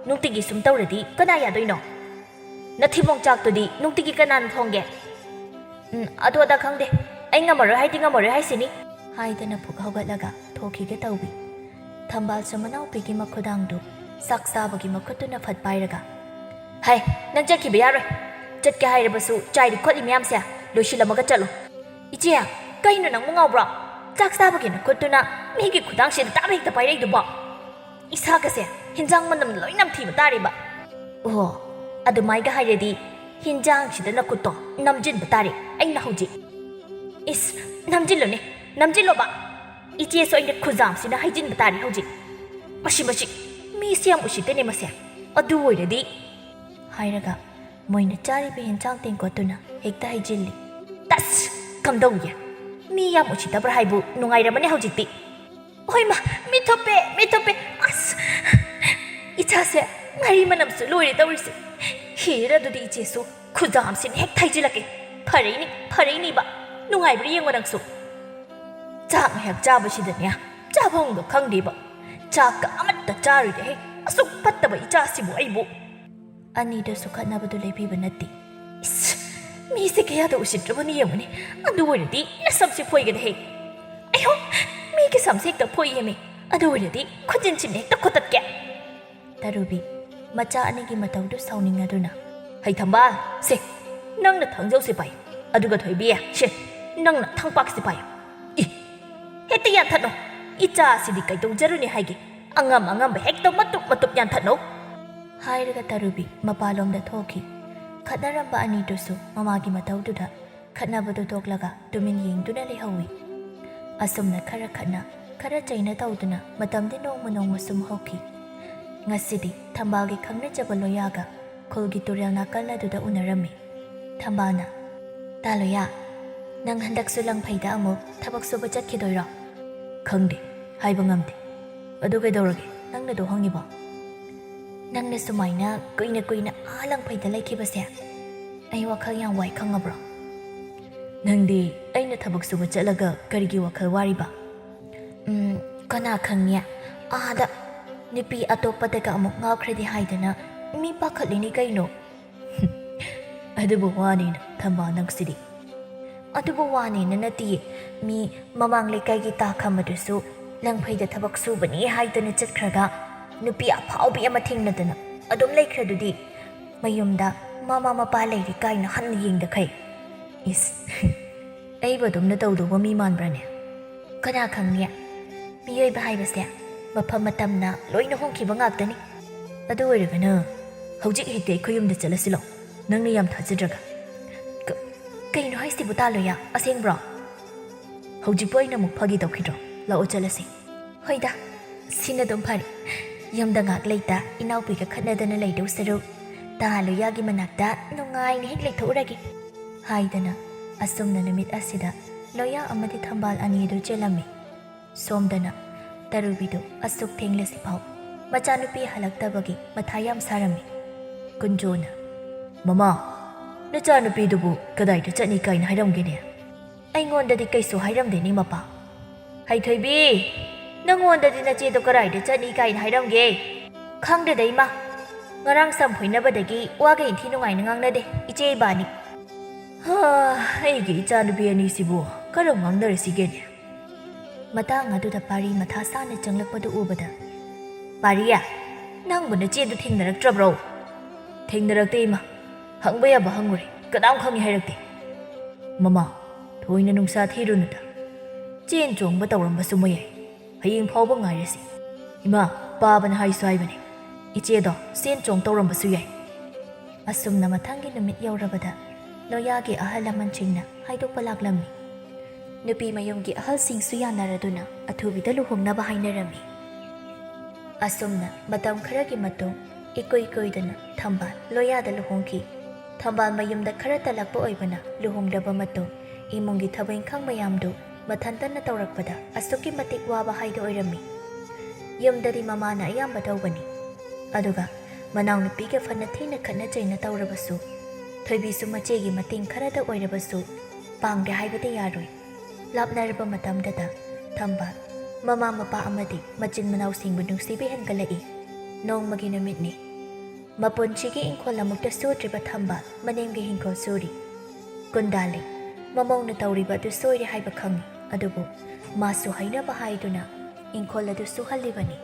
ꯅꯨꯡꯇꯤꯒꯤ ꯁꯨꯝ ꯇꯧꯔꯗꯤ ꯀꯅꯥ ꯌꯥꯗꯣꯏꯅꯣ? ꯅꯊꯤꯕꯣꯡ ꯆꯥꯛꯇꯨꯗꯤ ꯅꯨꯡꯇꯤꯒꯤ ꯀꯅꯥꯅ ꯊꯣꯡꯒꯦ?" "ꯎꯝ, ꯑꯗꯨ ꯑꯗꯥ ꯈꯪꯗꯦ꯫ ꯑꯩ ꯉꯝꯃꯔꯣꯏ ꯍꯥꯏꯗꯤ ꯉꯝꯃꯔꯣꯏ ꯍꯥꯏꯁꯤꯅꯤ꯫" ꯍꯥꯏꯗꯅ ꯐꯨꯛ ꯍꯧꯒꯠꯂꯒ ꯊꯣꯛꯈꯤꯒꯦ ꯇꯧꯕꯤ꯫ ꯊꯝꯕꯥꯜꯁꯨ ꯃꯅꯥꯎꯄꯤꯒꯤ ꯃꯈꯨꯗꯥꯡꯗꯨ ꯆꯥꯛ ꯆꯥꯕꯒꯤ ꯃꯈꯨꯠꯇꯨꯅ ꯐꯠ ꯄꯥꯏꯔꯒ, "ꯍꯩ, ꯅꯪ ꯆꯠꯈꯤꯕ ꯌꯥꯔꯣꯏ꯫ ꯆꯠꯀꯦ ꯍꯥꯏꯔꯕꯁꯨ ꯆꯥꯏꯔꯤ ꯈꯣꯠꯂꯤ ꯃꯌꯥꯝꯁꯦ ꯂꯣꯏꯁꯤꯜꯂꯝꯃꯒ ꯆꯠꯂꯨ꯫" "ꯏꯆꯦ, ꯀꯩꯅꯣ ꯅꯪꯕꯨ ꯉꯥꯎꯕ꯭ꯔꯣ? ꯆꯥꯛ ꯆꯥꯕꯒꯤ ꯅꯈꯨꯠꯇꯨꯅ ꯃꯤꯒꯤ ꯈꯨꯗꯥꯡꯁꯤꯗ ꯇꯥꯕ ꯍꯦꯛꯇ ꯄꯥꯏꯔꯛꯏꯗꯨꯕꯣ? ꯏꯁꯥꯒꯁꯦ ꯍꯤꯟꯖꯥꯡ ꯃꯅꯝ ꯂꯣꯏ ꯅꯝꯊꯤꯕ ꯇꯥꯔꯦꯕ꯫" "ꯑꯣ, ꯑꯗꯨꯃꯥꯏꯒ ꯍꯥꯏꯔꯗꯤ ꯍꯤꯟꯖꯥꯡꯁꯤꯗ ꯅꯈꯨꯠꯇꯣ ꯅꯝꯖꯤꯟꯕ ꯇꯥꯔꯦ ꯑꯩꯅ ꯍꯧꯖꯤꯛ꯫" "ꯏꯁ, ꯅꯝꯖꯤꯜꯂꯨꯅꯦ, ꯅꯝꯖꯤꯜꯂꯣꯕ꯫ ꯏꯆꯦꯁꯨ ꯑꯩꯅ ꯈꯨꯖꯥꯝꯁꯤꯅ ꯍꯩꯖꯤꯟꯕ ꯇꯥꯔꯦ ꯍꯧꯖꯤꯛ꯫ ꯃꯁꯤ, ꯃꯁꯤ, ꯃꯤꯁꯦ ꯌꯥꯝ ꯎꯁꯤꯠꯇꯦꯅꯦ ꯃꯁꯦ꯫ ꯑꯗꯨ ꯑꯣꯏꯔꯗꯤ꯫" ꯍꯥꯏꯔꯒ ꯃꯣꯏꯅ ꯆꯥꯔꯤꯕ ꯍꯤꯟꯖꯥꯡ ꯇꯦꯡꯀꯣꯠꯇꯨꯅ ꯍꯦꯛꯇ ꯍꯩꯖꯤꯜꯂꯤ꯫ "ꯇꯁ! ꯀꯝꯗꯧꯏꯒꯦ? ꯃꯤ ꯌꯥꯝ ꯎꯁꯤꯠꯇꯕ꯭ꯔꯥ ꯍꯥꯏꯕꯨ ꯅꯨꯡꯉꯥꯏꯔꯝꯃꯅꯤ ꯍꯧꯖꯤꯛꯇꯤ꯫" "ꯍꯣꯏꯃ, ꯃꯤ ꯊꯨꯞꯄꯦ, ꯃꯤ ꯊꯨꯞꯄꯦ꯫ ꯑꯁ! ꯏꯆꯥꯁꯦ ꯉꯥꯔꯤ ꯃꯅꯝꯁꯨ ꯂꯣꯏꯔꯦ ꯇꯧꯔꯤꯁꯦ꯫ ꯍꯦꯔꯥ, ꯑꯗꯨꯗꯤ ꯏꯆꯦꯁꯨ ꯈꯨꯖꯥꯝꯁꯤꯅ ꯍꯦꯛ ꯊꯩꯖꯤꯜꯂꯛꯀꯦ꯫ ꯐꯔꯛꯏꯅꯤ, ꯐꯔꯛꯏꯅꯤꯕ꯫ ꯅꯨꯡꯉꯥꯏꯕ꯭ꯔꯥ ꯌꯦꯡꯉꯣ ꯅꯪꯁꯨ꯫" ꯆꯥꯛ ꯉꯥꯏꯍꯥꯛ ꯆꯥꯕꯁꯤꯗꯅꯦ ꯆꯥꯐꯝꯒ ꯈꯪꯗꯦꯕ꯫ ꯆꯥꯛꯀ ꯑꯃꯠꯇ ꯆꯥꯔꯣꯏꯗꯍꯦ꯫ ꯑꯁꯨꯛ ꯐꯠꯇꯕ ꯏꯆꯥꯁꯤꯕꯨ ꯑꯩꯕꯨ꯫ ꯑꯅꯤꯗꯨꯁꯨ ꯈꯠꯅꯕꯗꯨ ꯂꯦꯞꯄꯤꯕ ꯅꯠꯇꯦ꯫ "ꯏꯁ! ꯃꯤꯁꯦ ꯀꯌꯥꯗ ꯎꯁꯤꯠꯇ꯭ꯔꯕꯅꯣ ꯌꯦꯡꯉꯨꯅꯦ꯫ ꯑꯗꯨ ꯑꯣꯏꯔꯗꯤ ꯅꯁꯝꯁꯦ ꯐꯣꯏꯒꯗꯍꯦ꯫ ꯑꯌꯣ! ꯃꯤꯒꯤ ꯁꯝꯁꯦ ꯍꯦꯛꯇ ꯐꯣꯏꯌꯦꯃꯤ꯫ ꯑꯗꯨ ꯑꯣꯏꯔꯗꯤ ꯈꯨꯖꯤꯟꯁꯤꯅ ꯍꯦꯛꯇ ꯈꯣꯠꯇꯠꯀꯦ꯫" ꯇꯔꯨꯕꯤ ꯃꯆꯥ ꯑꯅꯤꯒꯤ ꯃꯇꯧꯗꯨ ꯁꯥꯎꯅꯤꯡꯉꯗꯨꯅ, "ꯍꯩ ꯊꯝꯕꯥꯜ, ꯁꯦ, ꯅꯪꯅ ꯊꯥꯡꯖꯧꯁꯦ ꯄꯥꯏ꯫ ꯑꯗꯨꯒ ꯊꯣꯏꯕꯤ, ꯁꯦ, ꯅꯪꯅ ꯊꯪꯄꯥꯛꯁꯤ ꯄꯥꯏꯌꯨ꯫ ꯏ! ꯍꯦꯛꯇ ꯌꯥꯟꯊꯠꯅꯧ꯫ ꯏꯆꯥꯁꯤꯗꯤ ꯀꯩꯗꯧꯖꯔꯨꯅꯤ ꯍꯥꯏꯒꯦ? ꯑꯉꯝ ꯑꯉꯝꯕ ꯍꯦꯛꯇ ꯃꯇꯨꯞ ꯃꯇꯨꯞ ꯌꯥꯟꯊꯠꯅꯧ꯫" ꯍꯥꯏꯔꯒ ꯇꯔꯨꯕꯤ ꯃꯄꯥꯟꯂꯣꯝꯗ ꯊꯣꯛꯈꯤ꯫ ꯈꯠꯅꯔꯝꯕ ꯑꯅꯤꯗꯨꯁꯨ ꯃꯃꯥꯒꯤ ꯃꯇꯧꯗꯨꯗ ꯈꯠꯅꯕꯗꯨ ꯇꯣꯛꯂꯒ ꯇꯨꯃꯤꯟ ꯌꯦꯡꯗꯨꯅ ꯂꯩꯍꯧꯏ꯫ ꯑꯁꯨꯝꯅ ꯈꯔ ꯈꯠꯅ, ꯈꯔ ꯆꯩꯅ ꯇꯧꯗꯨꯅ ꯃꯇꯝꯗꯤ ꯅꯣꯡꯃ ꯅꯣꯡꯃ ꯁꯨꯝ ꯍꯧꯈꯤ꯫ ꯉꯁꯤꯗꯤ ꯊꯝꯕꯥꯜꯒꯤ ꯈꯪꯅꯖꯕ ꯂꯣꯌꯥꯒ ꯈꯨꯜꯒꯤ ꯇꯨꯔꯦꯜ ꯅꯥꯀꯜ ꯑꯗꯨꯗ ꯎꯅꯔꯝꯃꯤ꯫ ꯊꯝꯕꯥꯜꯅ, "ꯇꯥ ꯂꯣꯌꯥ, ꯅꯪ ꯍꯟꯗꯛꯁꯨ ꯂꯪꯐꯩꯗ ꯑꯃꯨꯛ ꯊꯕꯛ ꯁꯨꯕ ꯆꯠꯈꯤꯗꯣꯏꯔꯣ?" "ꯈꯪꯗꯦ, ꯍꯥꯏꯕ ꯉꯝꯗꯦ꯫ ꯑꯗꯨ ꯀꯩꯗꯧꯔꯒꯦ, ꯅꯪꯅ ꯑꯗꯨ ꯍꯪꯉꯤꯕꯣ?" "ꯅꯪꯅ ꯁꯨꯃꯥꯏꯅ ꯀꯨꯏꯅ ꯀꯨꯏꯅ ꯑꯥ ꯂꯪꯐꯩꯗ ꯂꯩꯈꯤꯕꯁꯦ, ꯑꯩ ꯋꯥꯈꯜ ꯌꯥꯝ ꯋꯥꯏ, ꯈꯪꯉꯕ꯭ꯔꯣ?" "ꯅꯪꯗꯤ ꯑꯩꯅ ꯊꯕꯛ ꯁꯨꯕ ꯆꯠꯂꯒ ꯀꯔꯤꯒꯤ ꯋꯥꯈꯜ ꯋꯥꯔꯤꯕ?" "ꯎꯝ, ꯀꯅꯥ ꯈꯪꯉꯤ, ꯑꯥꯗ ꯅꯨꯄꯤ ꯑꯇꯣꯞꯄꯗꯒ ꯑꯃꯨꯛ ꯉꯥꯎꯈ꯭ꯔꯗꯤ ꯍꯥꯏꯗꯅ ꯃꯤ ꯄꯥꯈꯠꯂꯤꯅꯤ ꯀꯩꯅꯣ꯫" "ꯑꯗꯨꯕꯨ ꯋꯥꯅꯤꯅ ꯊꯝꯕꯥꯜ ꯅꯪꯁꯤꯗꯤ꯫" "ꯑꯗꯨꯕꯨ ꯋꯥꯅꯤꯅ ꯅꯠꯇꯤꯌꯦ, ꯃꯤ ꯃꯃꯥꯡ ꯂꯩꯀꯥꯏꯒꯤ ꯇꯥ ꯈꯝꯕꯗꯨꯁꯨ ꯂꯪꯐꯩꯗ ꯊꯕꯛ ꯁꯨꯕꯅꯤ ꯍꯥꯏꯗꯅ ꯆꯠꯈ꯭ꯔꯒ ꯅꯨꯄꯤ ꯑꯐꯥꯎꯕꯤ ꯑꯃ ꯊꯦꯡꯅꯗꯅ ꯑꯗꯨꯝ ꯂꯩꯈ꯭ꯔꯗꯨꯗꯤ꯫ ꯃꯌꯨꯝꯗ ꯃꯃꯥ ꯃꯄꯥ ꯂꯩꯔꯤ ꯀꯥꯏꯅ ꯍꯟꯅ ꯌꯦꯡꯗꯈꯩ꯫" "ꯏꯁ, ꯑꯩꯕꯨ ꯑꯗꯨꯝꯅ ꯇꯧꯗꯧꯕ ꯃꯤ ꯃꯥꯟꯕ꯭ꯔꯅꯦ?" "ꯀꯅꯥ ꯈꯪꯅꯤ? ꯃꯤꯑꯣꯏꯕ ꯍꯥꯏꯕꯁꯦ ꯃꯐꯝ ꯃꯇꯝꯅ ꯂꯣꯏꯅ ꯍꯣꯡꯈꯤꯕ ꯉꯥꯛꯇꯅꯤ꯫" "ꯑꯗꯨ ꯑꯣꯏꯔꯒꯅ ꯍꯧꯖꯤꯛ ꯍꯦꯛꯇ ꯑꯩꯈꯣꯏ ꯌꯨꯝꯗ ꯆꯠꯂꯁꯤ ꯂꯥꯛꯑꯣ, ꯅꯪꯅ ꯌꯥꯝ ꯊꯥꯖꯗ꯭ꯔꯒ꯫" "ꯀ-, ꯀꯩꯅꯣ ꯍꯥꯏꯁꯤꯕꯨ, ꯇꯥ ꯂꯣꯌꯥ? ꯑꯁꯦꯡꯕ꯭ꯔꯣ?" "ꯍꯧꯖꯤꯛꯄꯨ ꯑꯩꯅ ꯑꯃꯨꯛ ꯐꯥꯒꯤ ꯇꯧꯈꯤꯗ꯭ꯔꯣ? ꯂꯥꯛꯑꯣ ꯆꯠꯂꯁꯤ꯫" "ꯍꯣꯏꯗ, ꯁꯤꯅ ꯑꯗꯨꯝ ꯐꯔꯦ꯫ ꯌꯨꯝꯗ ꯉꯥꯏꯍꯥꯛ ꯂꯩꯇ ꯏꯅꯥꯎꯄꯤꯒ ꯈꯠꯅꯗꯅ ꯂꯩꯗꯧ ꯁꯔꯨꯛ, ꯇꯥ ꯂꯣꯌꯥꯒꯤ ꯃꯅꯥꯛꯇ ꯅꯨꯡꯉꯥꯏꯅ ꯍꯦꯛ ꯂꯩꯊꯣꯛꯎꯔꯒꯦ꯫" ꯍꯥꯏꯗꯅ ꯑꯁꯨꯝꯅ ꯅꯨꯃꯤꯠ ꯑꯁꯤꯗ ꯂꯣꯌꯥ ꯑꯃꯗꯤ ꯊꯝꯕꯥꯜ ꯑꯅꯤ ꯑꯗꯨ ꯆꯦꯜꯂꯝꯃꯤ꯫ ꯁꯣꯝꯗꯅ ꯇꯔꯨꯕꯤꯗꯨ ꯑꯁꯨꯛ ꯊꯦꯡꯂꯁꯤꯐꯥꯎ ꯃꯆꯥꯅꯨꯄꯤ ꯍꯜꯂꯛꯇꯕꯒꯤ ꯃꯊꯥ ꯌꯥꯝ ꯁꯥꯔꯝꯃꯤ꯫ ꯀꯨꯟꯖꯣꯅ, "ꯃꯃꯥ, ꯅꯆꯥꯅꯨꯄꯤꯗꯨꯕꯨ ꯀꯗꯥꯏꯗ ꯆꯠꯅꯤ ꯀꯥꯏꯅ ꯍꯥꯏꯔꯝꯒꯦꯅꯦ?" "ꯑꯩꯉꯣꯟꯗꯗꯤ ꯀꯩꯁꯨ ꯍꯥꯏꯔꯝꯗꯦꯅꯦ ꯃꯄꯥ꯫" "ꯍꯩꯊꯣꯏꯕꯤ, ꯅꯪꯉꯣꯟꯗꯗꯤ ꯅꯆꯦꯗꯣ ꯀꯗꯥꯏꯗ ꯆꯠꯅꯤ ꯀꯥꯏꯅ ꯍꯥꯏꯔꯝꯒꯦ?" "ꯈꯪꯗꯦꯗ ꯏꯃꯥ, ꯉꯔꯥꯡ ꯁꯝ ꯐꯣꯏꯅꯕꯗꯒꯤ ꯋꯥꯒ ꯏꯟꯊꯤ ꯅꯨꯡꯉꯥꯏꯅ ꯉꯥꯡꯅꯗꯦ ꯏꯆꯦ ꯏꯕꯥꯅꯤ꯫" "ꯍꯥ, ꯑꯩꯒꯤ ꯏꯆꯥꯅꯨꯄꯤ ꯑꯅꯤꯁꯤꯕꯨ ꯀꯔꯝ ꯉꯥꯡꯅꯔꯁꯤꯒꯦꯅꯦ?" ꯃꯇꯥꯡ ꯑꯗꯨꯗ ꯄꯥꯔꯤ ꯃꯊꯥ ꯁꯥꯅ ꯆꯪꯂꯛꯄꯗꯨ ꯎꯕꯗ, "ꯄꯥꯔꯤ, ꯅꯪꯕꯨ ꯅꯆꯦꯗꯨ ꯊꯦꯡꯅꯔꯛꯇ꯭ꯔꯕ꯭ꯔꯣ?" "ꯊꯦꯡꯅꯔꯛꯇꯦ ꯏꯃꯥ, ꯍꯪꯕ ꯌꯥꯕ ꯍꯪꯉꯨꯔꯦ, ꯀꯅꯥꯝ ꯈꯪꯉꯦ ꯍꯥꯏꯔꯛꯇꯦ꯫" "ꯃꯃꯥ, ꯊꯣꯏꯅ ꯅꯨꯡꯁꯥ ꯊꯤꯔꯨꯅꯨꯗ꯫ ꯆꯦꯟ ꯆꯣꯡꯕ ꯇꯧꯔꯝꯕꯁꯨ ꯃꯌꯥꯏ꯫ ꯍꯌꯦꯡ ꯐꯥꯎꯕ ꯉꯥꯏꯔꯁꯤ꯫ ꯏꯃꯥ, ꯄꯥꯕꯅ ꯍꯥꯏꯁꯨ ꯍꯥꯏꯕꯅꯦ, ꯏꯆꯦꯗꯣ ꯆꯦꯟ ꯆꯣꯡ ꯇꯧꯔꯝꯕꯁꯨ ꯌꯥꯏ꯫ ꯑꯁꯨꯝꯅ ꯃꯊꯪꯒꯤ ꯅꯨꯃꯤꯠ ꯌꯧꯔꯕꯗ ꯂꯣꯌꯥꯒꯤ ꯑꯍꯜ ꯂꯃꯟꯁꯤꯡꯅ ꯍꯥꯏꯗꯣꯛꯄ ꯂꯥꯛꯂꯝꯃꯤ꯫ ꯅꯨꯄꯤ ꯃꯌꯨꯝꯒꯤ ꯑꯍꯜꯁꯤꯡꯁꯨ ꯌꯥꯅꯔꯗꯨꯅ ꯑꯊꯨꯕꯤꯗ ꯂꯨꯍꯣꯡꯅꯕ ꯍꯥꯏꯅꯔꯝꯃꯤ꯫ ꯑꯁꯨꯝꯅ ꯃꯇꯝ ꯈꯔꯒꯤ ꯃꯇꯨꯡ ꯏꯀꯨꯏ ꯀꯨꯏꯗꯅ ꯊꯝꯕꯥꯜ ꯂꯣꯌꯥꯗ ꯂꯨꯍꯣꯡꯈꯤ꯫ ꯊꯝꯕꯥꯜ ꯃꯌꯨꯝꯗ ꯈꯔ ꯇꯜꯂꯛꯄ ꯑꯣꯏꯕꯅ ꯂꯨꯍꯣꯡꯂꯕ ꯃꯇꯨꯡ ꯏꯃꯨꯡꯒꯤ ꯊꯕꯛ ꯏꯪꯈꯥꯡ ꯃꯌꯥꯝꯗꯨ ꯃꯊꯟꯇꯅ ꯇꯧꯔꯛꯄꯗ ꯑꯁꯨꯛꯀꯤ ꯃꯇꯤꯛ ꯋꯥꯕ ꯍꯥꯏꯗꯨ ꯑꯣꯏꯔꯝꯃꯤ꯫ ꯌꯨꯝꯗꯗꯤ ꯃꯃꯥꯅ ꯑꯌꯥꯝꯕ ꯇꯧꯕꯅꯤ꯫ ꯑꯗꯨꯒ ꯃꯅꯥꯎꯅꯨꯄꯤꯒ ꯐꯅ ꯊꯤꯅ ꯈꯠꯅ ꯆꯩꯅ ꯇꯧꯔꯕꯁꯨ, ꯊꯣꯏꯕꯤꯁꯨ ꯃꯆꯦꯒꯤ ꯃꯇꯦꯡ ꯈꯔꯗ ꯑꯣꯏꯔꯕꯁꯨ ꯄꯥꯡꯗꯦ ꯍꯥꯏꯕꯗꯤ ꯌꯥꯔꯣꯏ꯫ ꯂꯥꯞꯅꯔꯕ ꯃꯇꯝꯗꯇ ꯊꯝꯕꯥꯜ ꯃꯃꯥ ꯃꯄꯥ ꯑꯃꯗꯤ ꯃꯆꯤꯟ ꯃꯅꯥꯎꯁꯤꯡꯕꯨ ꯅꯨꯡꯁꯤꯕ ꯍꯦꯟꯒꯠꯂꯛꯏ꯫ ꯅꯣꯡꯃꯒꯤ ꯅꯨꯃꯤꯠꯅꯤ꯫ ꯃꯄꯨꯟꯁꯤꯒꯤ ꯏꯪꯈꯣꯜ ꯑꯃꯨꯛꯇ ꯁꯨꯗ꯭ꯔꯤꯕ ꯊꯝꯕꯥꯜ ꯃꯅꯦꯝꯒꯤ ꯏꯪꯈꯣꯜ ꯁꯨꯔꯤ꯫ ꯀꯨꯟꯗꯥ ꯂꯩ꯫ ꯃꯃꯧꯅ ꯇꯧꯔꯤꯕ ꯑꯗꯨ ꯁꯣꯏꯔꯦ ꯍꯥꯏꯕ ꯈꯪꯏ, ꯑꯗꯨꯕꯨ ꯃꯥꯁꯨ ꯍꯩꯅꯕ ꯍꯥꯏꯗꯨꯅ ꯏꯪꯈꯣꯜ ꯑꯗꯨ ꯁꯨꯍꯜꯂꯤꯕꯅꯤ꯫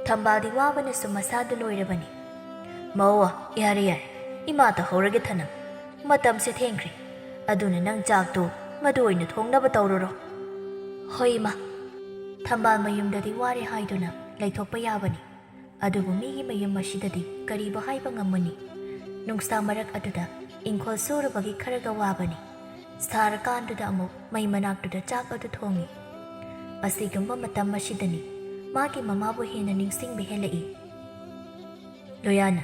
ꯊꯝꯕꯥꯜꯗꯤ ꯋꯥꯕꯅꯁꯨ ꯃꯁꯥꯗꯨ ꯂꯣꯏꯔꯕꯅꯤ꯫ "ꯃꯧꯋꯥ, ꯌꯥꯔꯦ ꯌꯥꯔꯦ, ꯏꯃꯥ ꯇꯧꯍꯧꯔꯒꯦ ꯊꯅꯝ꯫ ꯃꯇꯝꯁꯦ ꯊꯦꯡꯈ꯭ꯔꯦ꯫ ꯑꯗꯨꯅ ꯅꯪ ꯆꯥꯛꯇꯨ ꯃꯗꯨ ꯑꯣꯏꯅ ꯊꯣꯡꯅꯕ ꯇꯧꯔꯨꯔꯣ꯫" "ꯍꯣꯏ ꯏꯃꯥ꯫" ꯊꯝꯕꯥꯜ ꯃꯌꯨꯝꯗꯗꯤ ꯋꯥꯔꯦ ꯍꯥꯏꯗꯨꯅ ꯂꯩꯊꯣꯛꯄ ꯌꯥꯕꯅꯤ꯫ ꯑꯗꯨꯕꯨ ꯃꯤꯒꯤ ꯃꯌꯨꯝ ꯑꯁꯤꯗꯗꯤ ꯀꯔꯤꯕꯨ ꯍꯥꯏꯕ ꯉꯝꯃꯨꯅꯤ? ꯅꯨꯡꯁꯥ ꯃꯔꯛ ꯑꯗꯨꯗ ꯏꯪꯈꯣꯜ ꯁꯨꯔꯨꯕꯒꯤ ꯈꯔꯒ ꯋꯥꯕꯅꯤ꯫ ꯁꯥꯔꯀꯥꯟꯗꯨꯗ ꯑꯃꯨꯛ ꯃꯩ ꯃꯅꯥꯛꯇꯨꯗ ꯆꯥꯛ ꯑꯗꯨ ꯊꯣꯡꯉꯤ꯫ ꯑꯁꯤꯒꯨꯝꯕ ꯃꯇꯝ ꯑꯁꯤꯗꯅꯤ ꯃꯥꯒꯤ ꯃꯃꯥꯕꯨ ꯍꯦꯟꯅ ꯅꯤꯡꯁꯤꯡꯕ ꯍꯦꯜꯂꯛꯏ꯫ ꯂꯣꯌꯥꯅ,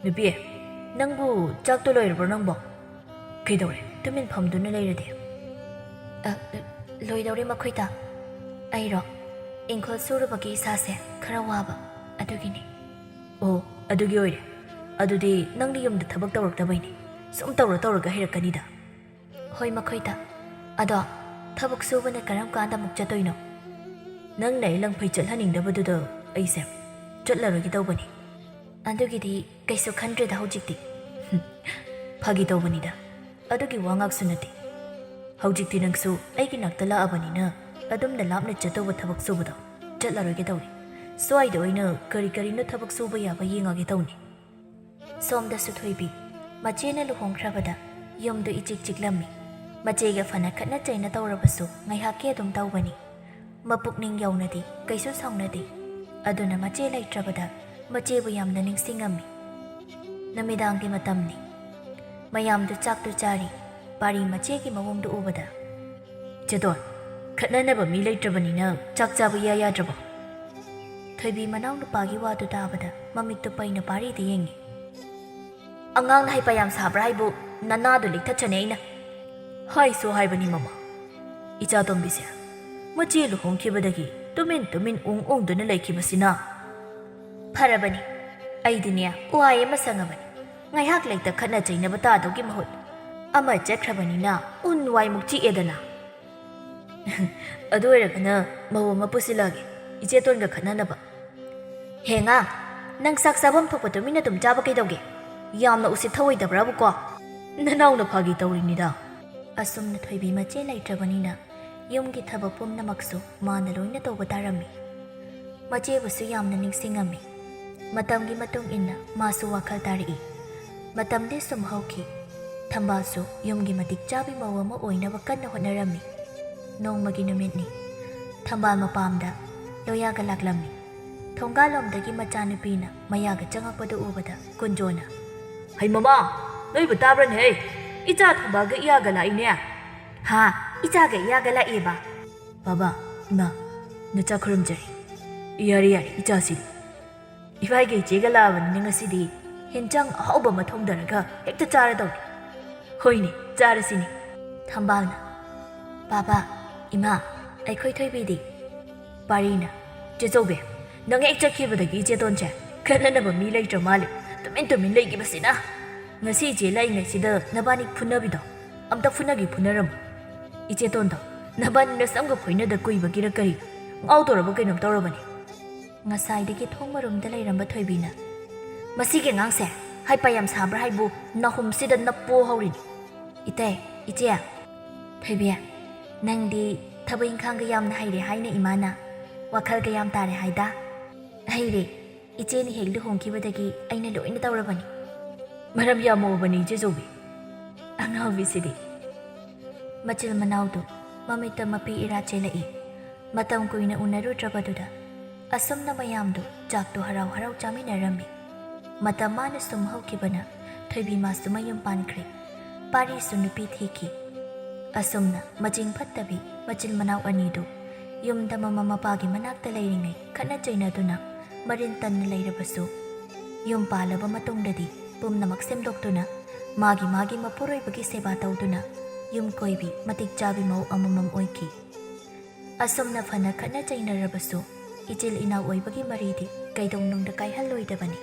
"ꯅꯨꯄꯤ, ꯅꯪꯕꯨ ꯆꯥꯛꯇꯣ ꯂꯣꯏꯔꯕ꯭ꯔꯣ ꯅꯪꯕꯣ? ꯀꯩꯗꯧꯔꯦ ꯇꯨꯃꯤꯟ ꯐꯝꯗꯨꯅ ꯂꯩꯔꯗꯤ?" "ꯑ, ꯂꯣꯏꯗꯧꯔꯦ ꯃꯈꯣꯏꯗ꯫ ꯑꯩꯔꯣ? ꯏꯪꯈꯣꯜ ꯁꯨꯔꯨꯕꯒꯤ ꯏꯁꯥꯁꯦ ꯈꯔ ꯋꯥꯕ, ꯑꯗꯨꯒꯤꯅꯤ꯫" "ꯑꯣ, ꯑꯗꯨꯒꯤ ꯑꯣꯏꯔꯦ꯫ ꯑꯗꯨꯗꯤ ꯅꯪꯗꯤ ꯌꯨꯝꯗ ꯊꯕꯛ ꯇꯧꯔꯛꯇꯕꯩꯅꯤ꯫ ꯁꯨꯝ ꯇꯧꯔ ꯇꯧꯔꯒ ꯍꯩꯔꯛꯀꯅꯤꯗ꯫" "ꯍꯣꯏ ꯃꯈꯣꯏꯗ꯫ ꯑꯗꯣ ꯊꯕꯛ ꯁꯨꯕꯅ ꯀꯔꯝ ꯀꯥꯟꯗ ꯑꯃꯨꯛ ꯆꯠꯇꯣꯏꯅꯣ?" "ꯅꯪꯅ ꯑꯩ ꯂꯪꯐꯩ ꯆꯠꯍꯟꯅꯤꯡꯗꯕꯗꯨꯗ ꯑꯩꯁꯦ ꯆꯠꯂꯔꯣꯏꯒꯦ ꯇꯧꯕꯅꯤ꯫" "ꯑꯗꯨꯒꯤꯗꯤ ꯀꯩꯁꯨ ꯈꯟꯗ꯭ꯔꯦꯗ ꯍꯧꯖꯤꯛꯇꯤ꯫" "ꯍꯨꯝ, ꯐꯥꯒꯤ ꯇꯧꯕꯅꯤꯗ꯫ ꯑꯗꯨꯒꯤ ꯋꯥ ꯉꯥꯛꯁꯨ ꯅꯠꯇꯦ꯫ ꯍꯧꯖꯤꯛꯇꯤ ꯅꯪꯁꯨ ꯑꯩꯒꯤ ꯅꯥꯛꯇ ꯂꯥꯛꯑꯕꯅꯤꯅ ꯑꯗꯨꯝꯅ ꯂꯥꯞꯅ ꯆꯠꯇꯧꯕ ꯊꯕꯛ ꯁꯨꯕꯗꯣ ꯆꯠꯂꯔꯣꯏꯒꯦ ꯇꯧꯅꯤ꯫ ꯁ꯭ꯋꯥꯏꯗ ꯑꯣꯏꯅ ꯀꯔꯤ ꯀꯔꯤꯅꯣ ꯊꯕꯛ ꯁꯨꯕ ꯌꯥꯕ ꯌꯦꯡꯉꯒꯦ ꯇꯧꯅꯤ꯫" ꯁꯣꯝꯗꯁꯨ ꯊꯣꯏꯕꯤ ꯃꯆꯦꯅ ꯂꯨꯍꯣꯡꯈ꯭ꯔꯕꯗ ꯌꯨꯝꯗꯨ ꯏꯆꯤꯛ ꯆꯤꯛꯂꯝꯃꯤ꯫ ꯃꯆꯦꯒ ꯐꯅ ꯈꯠꯅ ꯆꯩꯅ ꯇꯧꯔꯕꯁꯨ ꯉꯥꯏꯍꯥꯛꯀꯤ ꯑꯗꯨꯝ ꯇꯧꯕꯅꯤ꯫ ꯃꯄꯨꯛꯅꯤꯡ ꯌꯧꯅꯗꯤ ꯀꯩꯁꯨ ꯁꯥꯎꯅꯗꯦ꯫ ꯑꯗꯨꯅ ꯃꯆꯦ ꯂꯩꯇ꯭ꯔꯕꯗ ꯃꯆꯦꯕꯨ ꯌꯥꯝꯅ ꯅꯤꯡꯁꯤꯡꯉꯝꯃꯤ꯫ ꯅꯨꯃꯤꯗꯥꯡꯒꯤ ꯃꯇꯝꯅꯤ꯫ ꯃꯌꯥꯝꯗꯨ ꯆꯥꯛꯇꯨ ꯆꯥꯔꯤ꯫ ꯄꯥꯔꯤ ꯃꯆꯦꯒꯤ ꯃꯑꯣꯡꯗꯨ ꯎꯕꯗ, "ꯆꯦꯗꯣꯟ, ꯈꯠꯅꯅꯕ ꯃꯤ ꯂꯩꯇ꯭ꯔꯕꯅꯤꯅ ꯆꯥꯛ ꯆꯥꯕ ꯏꯌꯥ ꯌꯥꯗ꯭ꯔꯕꯣ?" ꯊꯣꯏꯕꯤ ꯃꯅꯥꯎꯅꯨꯄꯥꯒꯤ ꯋꯥꯗꯨ ꯇꯥꯕꯗ ꯃꯃꯤꯠꯇꯨ ꯄꯩꯅ ꯄꯥꯔꯤꯗ ꯌꯦꯡꯉꯤ꯫ "ꯑꯉꯥꯡꯅ ꯍꯩꯄꯥ ꯌꯥꯝ ꯁꯥꯕ꯭ꯔꯥ ꯍꯥꯏꯕꯨ? ꯅꯅꯥꯗꯨ ꯂꯤꯛꯊꯠꯆꯅꯤ ꯑꯩꯅ꯫ ꯍꯥꯏꯁꯨ ꯍꯥꯏꯕꯅꯤ ꯃꯃꯥ, ꯏꯆꯥꯇꯣꯝꯕꯤꯁꯦ ꯃꯆꯦ ꯂꯨꯍꯣꯡꯈꯤꯕꯗꯒꯤ ꯇꯨꯃꯤꯟ ꯇꯨꯃꯤꯟ ꯎꯪ ꯎꯪꯗꯨꯅ ꯂꯩꯈꯤꯕꯁꯤꯅ꯫" "ꯐꯔꯕꯅꯤ, ꯑꯩꯗꯤꯅꯦ ꯋꯥꯏ ꯑꯃ ꯁꯪꯉꯕꯅꯤ꯫ ꯉꯥꯏꯍꯥꯛ ꯂꯩꯇ ꯈꯠꯅ ꯆꯩꯅꯕ ꯇꯥꯗꯧꯒꯤ ꯃꯍꯨꯠ ꯑꯃ ꯆꯠꯈ꯭ꯔꯕꯅꯤꯅ ꯎꯟ ꯋꯥꯏꯃꯨꯛ ꯆꯤꯛꯑꯦꯗꯅ꯫" "ꯑꯗꯨ ꯑꯣꯏꯔꯒꯅ ꯃꯧ ꯑꯃ ꯄꯨꯁꯤꯜꯂꯛꯑꯒꯦ, ꯏꯆꯦꯇꯣꯟꯒ ꯈꯠꯅꯅꯕ꯫" "ꯍꯦ ꯉꯥ, ꯅꯪ ꯆꯥꯛ ꯆꯥꯐꯝ ꯊꯣꯛꯄ ꯇꯨꯃꯤꯟꯅ ꯑꯗꯨꯝ ꯆꯥꯕ ꯀꯩꯗꯧꯒꯦ? ꯌꯥꯝꯅ ꯎꯁꯤꯠ ꯊꯑꯣꯏꯗꯕ꯭ꯔꯥꯕꯨꯀꯣ?" "ꯅꯅꯥꯎꯅ ꯐꯥꯒꯤ ꯇꯧꯔꯤꯅꯤꯗ꯫" ꯑꯁꯨꯝꯅ ꯊꯣꯏꯕꯤ ꯃꯆꯦ ꯂꯩꯇ꯭ꯔꯕꯅꯤꯅ ꯌꯨꯝꯒꯤ ꯊꯕꯛ ꯄꯨꯝꯅꯃꯛꯁꯨ ꯃꯥꯅ ꯂꯣꯏꯅ ꯇꯧꯕ ꯇꯥꯔꯝꯃꯤ꯫ ꯃꯆꯦꯕꯨꯁꯨ ꯌꯥꯝꯅ ꯅꯤꯡꯁꯤꯡꯉꯝꯃꯤ꯫ ꯃꯇꯝꯒꯤ ꯃꯇꯨꯡ ꯏꯟꯅ ꯃꯥꯁꯨ ꯋꯥꯈꯜ ꯇꯥꯔꯛꯏ꯫ ꯃꯇꯝꯗꯤ ꯁꯨꯝ ꯍꯧꯈꯤ꯫ ꯊꯝꯕꯥꯜꯁꯨ ꯌꯨꯝꯒꯤ ꯃꯇꯤꯛ ꯆꯥꯕꯤ ꯃꯧ ꯑꯃ ꯑꯣꯏꯅꯕ ꯀꯟꯅ ꯍꯣꯠꯅꯔꯝꯃꯤ꯫ ꯅꯣꯡꯃꯒꯤ ꯅꯨꯃꯤꯠꯅꯤ꯫ ꯊꯝꯕꯥꯜ ꯃꯄꯥꯝꯗ ꯂꯣꯌꯥꯒ ꯂꯥꯛꯂꯝꯃꯤ꯫ ꯊꯣꯡꯒꯥꯜꯂꯣꯝꯗꯒꯤ ꯃꯆꯥꯅꯨꯄꯤꯅ ꯃꯌꯥꯒ ꯆꯪꯉꯛꯄꯗꯨ ꯎꯕꯗ ꯀꯨꯟꯖꯣꯅ, "ꯍꯩ ꯃꯃꯥ, ꯅꯣꯏꯕꯨ ꯇꯥꯕ꯭ꯔꯅꯦꯍꯦ? ꯏꯆꯥ ꯊꯝꯕꯥꯜꯒ ꯏꯌꯥꯒ ꯂꯥꯛꯏꯅꯦ?" "ꯍꯥ, ꯏꯆꯥꯒ ꯏꯌꯥꯒ ꯂꯥꯛꯑꯦꯕ꯫" "ꯕꯥꯕꯥ, ꯏꯃꯥ, ꯅꯆꯥ ꯈꯨꯔꯨꯝꯖꯔꯤ꯫" "ꯌꯥꯔꯦ, ꯌꯥꯔꯦ, ꯏꯆꯥꯁꯤꯗꯤ꯫ ꯏꯕꯥꯏꯒ ꯏꯆꯦꯒ ꯂꯥꯛꯑꯕꯅꯤꯅ ꯉꯁꯤꯗꯤ ꯍꯦꯟꯖꯥꯡ ꯑꯍꯥꯎꯕ ꯑꯃ ꯊꯣꯡꯗꯔꯒ ꯍꯦꯛꯇ ꯆꯥꯔꯗꯧꯅꯤ꯫" "ꯍꯣꯏꯅꯦ, ꯆꯥꯔꯁꯤꯅꯦ꯫" ꯊꯝꯕꯥꯜꯅ, "ꯕꯥꯕꯥ, ꯏꯃꯥ, ꯑꯩꯈꯣꯏ ꯊꯣꯏꯕꯤꯗꯤ?" ꯄꯥꯔꯤꯅ, "ꯆꯦꯆꯧꯕꯤ, ꯅꯪ ꯍꯦꯛ ꯆꯠꯈꯤꯕꯗꯒꯤ ꯏꯆꯦꯇꯣꯟꯁꯦ ꯈꯠꯅꯅꯕ ꯃꯤ ꯂꯩꯇ꯭ꯔ ꯃꯥꯜꯂꯦ꯫ ꯇꯨꯃꯤꯟ ꯇꯨꯃꯤꯟ ꯂꯩꯈꯤꯕꯁꯤꯅ꯫ ꯉꯁꯤ ꯏꯆꯦ ꯂꯥꯛꯏꯉꯩꯁꯤꯗ ꯅꯕꯥꯅꯤ ꯐꯨꯅꯕꯤꯗꯣ ꯑꯝꯇ ꯐꯨꯅꯒꯦ ꯐꯨꯅꯔꯝꯃꯣ꯫ ꯏꯆꯦꯇꯣꯟꯗꯣ ꯅꯕꯥꯅꯤ ꯅꯁꯝꯒ ꯐꯣꯏꯅꯗ ꯀꯨꯏꯕꯒꯤꯔ ꯀꯔꯤ ꯉꯥꯎꯗꯧꯔꯕ ꯀꯩꯅꯣꯝ ꯇꯧꯔꯕꯅꯦ꯫" ꯉꯁꯥꯏꯗꯒꯤ ꯊꯣꯡ ꯃꯔꯨꯝꯗ ꯂꯩꯔꯝꯕ ꯊꯣꯏꯕꯤꯅ, "ꯃꯁꯤꯒꯤ ꯑꯉꯥꯡꯁꯦ ꯍꯩꯄꯥ ꯌꯥꯝ ꯁꯥꯕ꯭ꯔꯥ ꯍꯥꯏꯕꯨ ꯅꯥꯍꯨꯝꯁꯤꯗ ꯅꯞꯄꯣ ꯍꯧꯔꯤꯅꯤ꯫ ꯏꯇꯩ, ꯏꯆꯦ, ꯊꯣꯏꯕꯤ, ꯅꯪꯗꯤ ꯊꯕꯛ ꯏꯪꯈꯥꯡꯒ ꯌꯥꯝꯅ ꯍꯩꯔꯦ ꯍꯥꯏꯅ ꯏꯃꯥꯅ, ꯋꯥꯈꯜꯒ ꯌꯥꯝ ꯇꯥꯔꯦ ꯍꯥꯏꯗ?" "ꯍꯩꯔꯦ, ꯏꯆꯦꯅ ꯍꯦꯛ ꯂꯨꯍꯣꯡꯈꯤꯕꯗꯒꯤ ꯑꯩꯅ ꯂꯣꯏꯅ ꯇꯧꯔꯕꯅꯤ꯫" "ꯃꯔꯝ ꯌꯥꯝ ꯃꯣꯛꯑꯕꯅꯤ ꯏꯆꯦ ꯆꯧꯕꯤ, ꯑꯉꯥꯎꯕꯤꯁꯤꯗꯤ꯫" ꯃꯆꯤꯜ ꯃꯅꯥꯎꯗꯨ ꯃꯃꯤꯠꯇ ꯃꯄꯤ ꯏꯔꯥ ꯆꯦꯜꯂꯛꯏ꯫ ꯃꯇꯝ ꯀꯨꯏꯅ ꯎꯅꯔꯨꯗ꯭ꯔꯕꯗꯨꯗ ꯑꯁꯨꯝꯅ ꯃꯌꯥꯝꯗꯨ ꯆꯥꯛꯇꯨ ꯍꯔꯥꯎ ꯍꯔꯥꯎ ꯆꯥꯃꯤꯟꯅꯔꯝꯃꯤ꯫ ꯃꯇꯝ ꯃꯥꯅ ꯁꯨꯝ ꯍꯧꯈꯤꯕꯅ ꯊꯣꯏꯕꯤꯃꯥꯁꯨ ꯃꯌꯨꯝ ꯄꯥꯟꯈ꯭ꯔꯦ꯫ ꯄꯥꯔꯤꯁꯨ ꯅꯨꯄꯤ ꯊꯤꯈꯤ꯫ ꯑꯁꯨꯝꯅ ꯃꯆꯤꯡ ꯐꯠꯇꯕꯤ ꯃꯆꯤꯜ ꯃꯅꯥꯎ ꯑꯅꯤꯗꯨ ꯌꯨꯝꯗ ꯃꯃꯥ ꯃꯄꯥꯒꯤ ꯃꯅꯥꯛꯇ ꯂꯩꯔꯤꯉꯩ ꯈꯠꯅ ꯆꯩꯅꯗꯨꯅ ꯃꯔꯤꯟ ꯇꯟꯅ ꯂꯩꯔꯕꯁꯨ, ꯌꯨꯝ ꯄꯥꯜꯂꯕ ꯃꯇꯨꯡꯗꯗꯤ ꯄꯨꯝꯅꯃꯛ ꯁꯦꯝꯗꯣꯛꯇꯨꯅ ꯃꯥꯒꯤ ꯃꯥꯒꯤ ꯃꯄꯨꯔꯣꯏꯕꯒꯤ ꯁꯦꯕꯥ ꯇꯧꯗꯨꯅ ꯌꯨꯝ ꯀꯣꯏꯕꯤ ꯃꯇꯤꯛ ꯆꯥꯕꯤ ꯃꯧ ꯑꯃꯃꯝ ꯑꯣꯏꯈꯤ꯫ ꯑꯁꯨꯝꯅ ꯐꯅ ꯈꯠꯅ ꯆꯩꯅꯔꯕꯁꯨ ꯏꯆꯤꯜ ꯏꯅꯥꯎ ꯑꯣꯏꯕꯒꯤ ꯃꯔꯤꯗꯤ ꯀꯩꯗꯧꯅꯨꯡꯗ ꯀꯥꯏꯍꯜꯂꯣꯏꯗꯕꯅꯤ꯫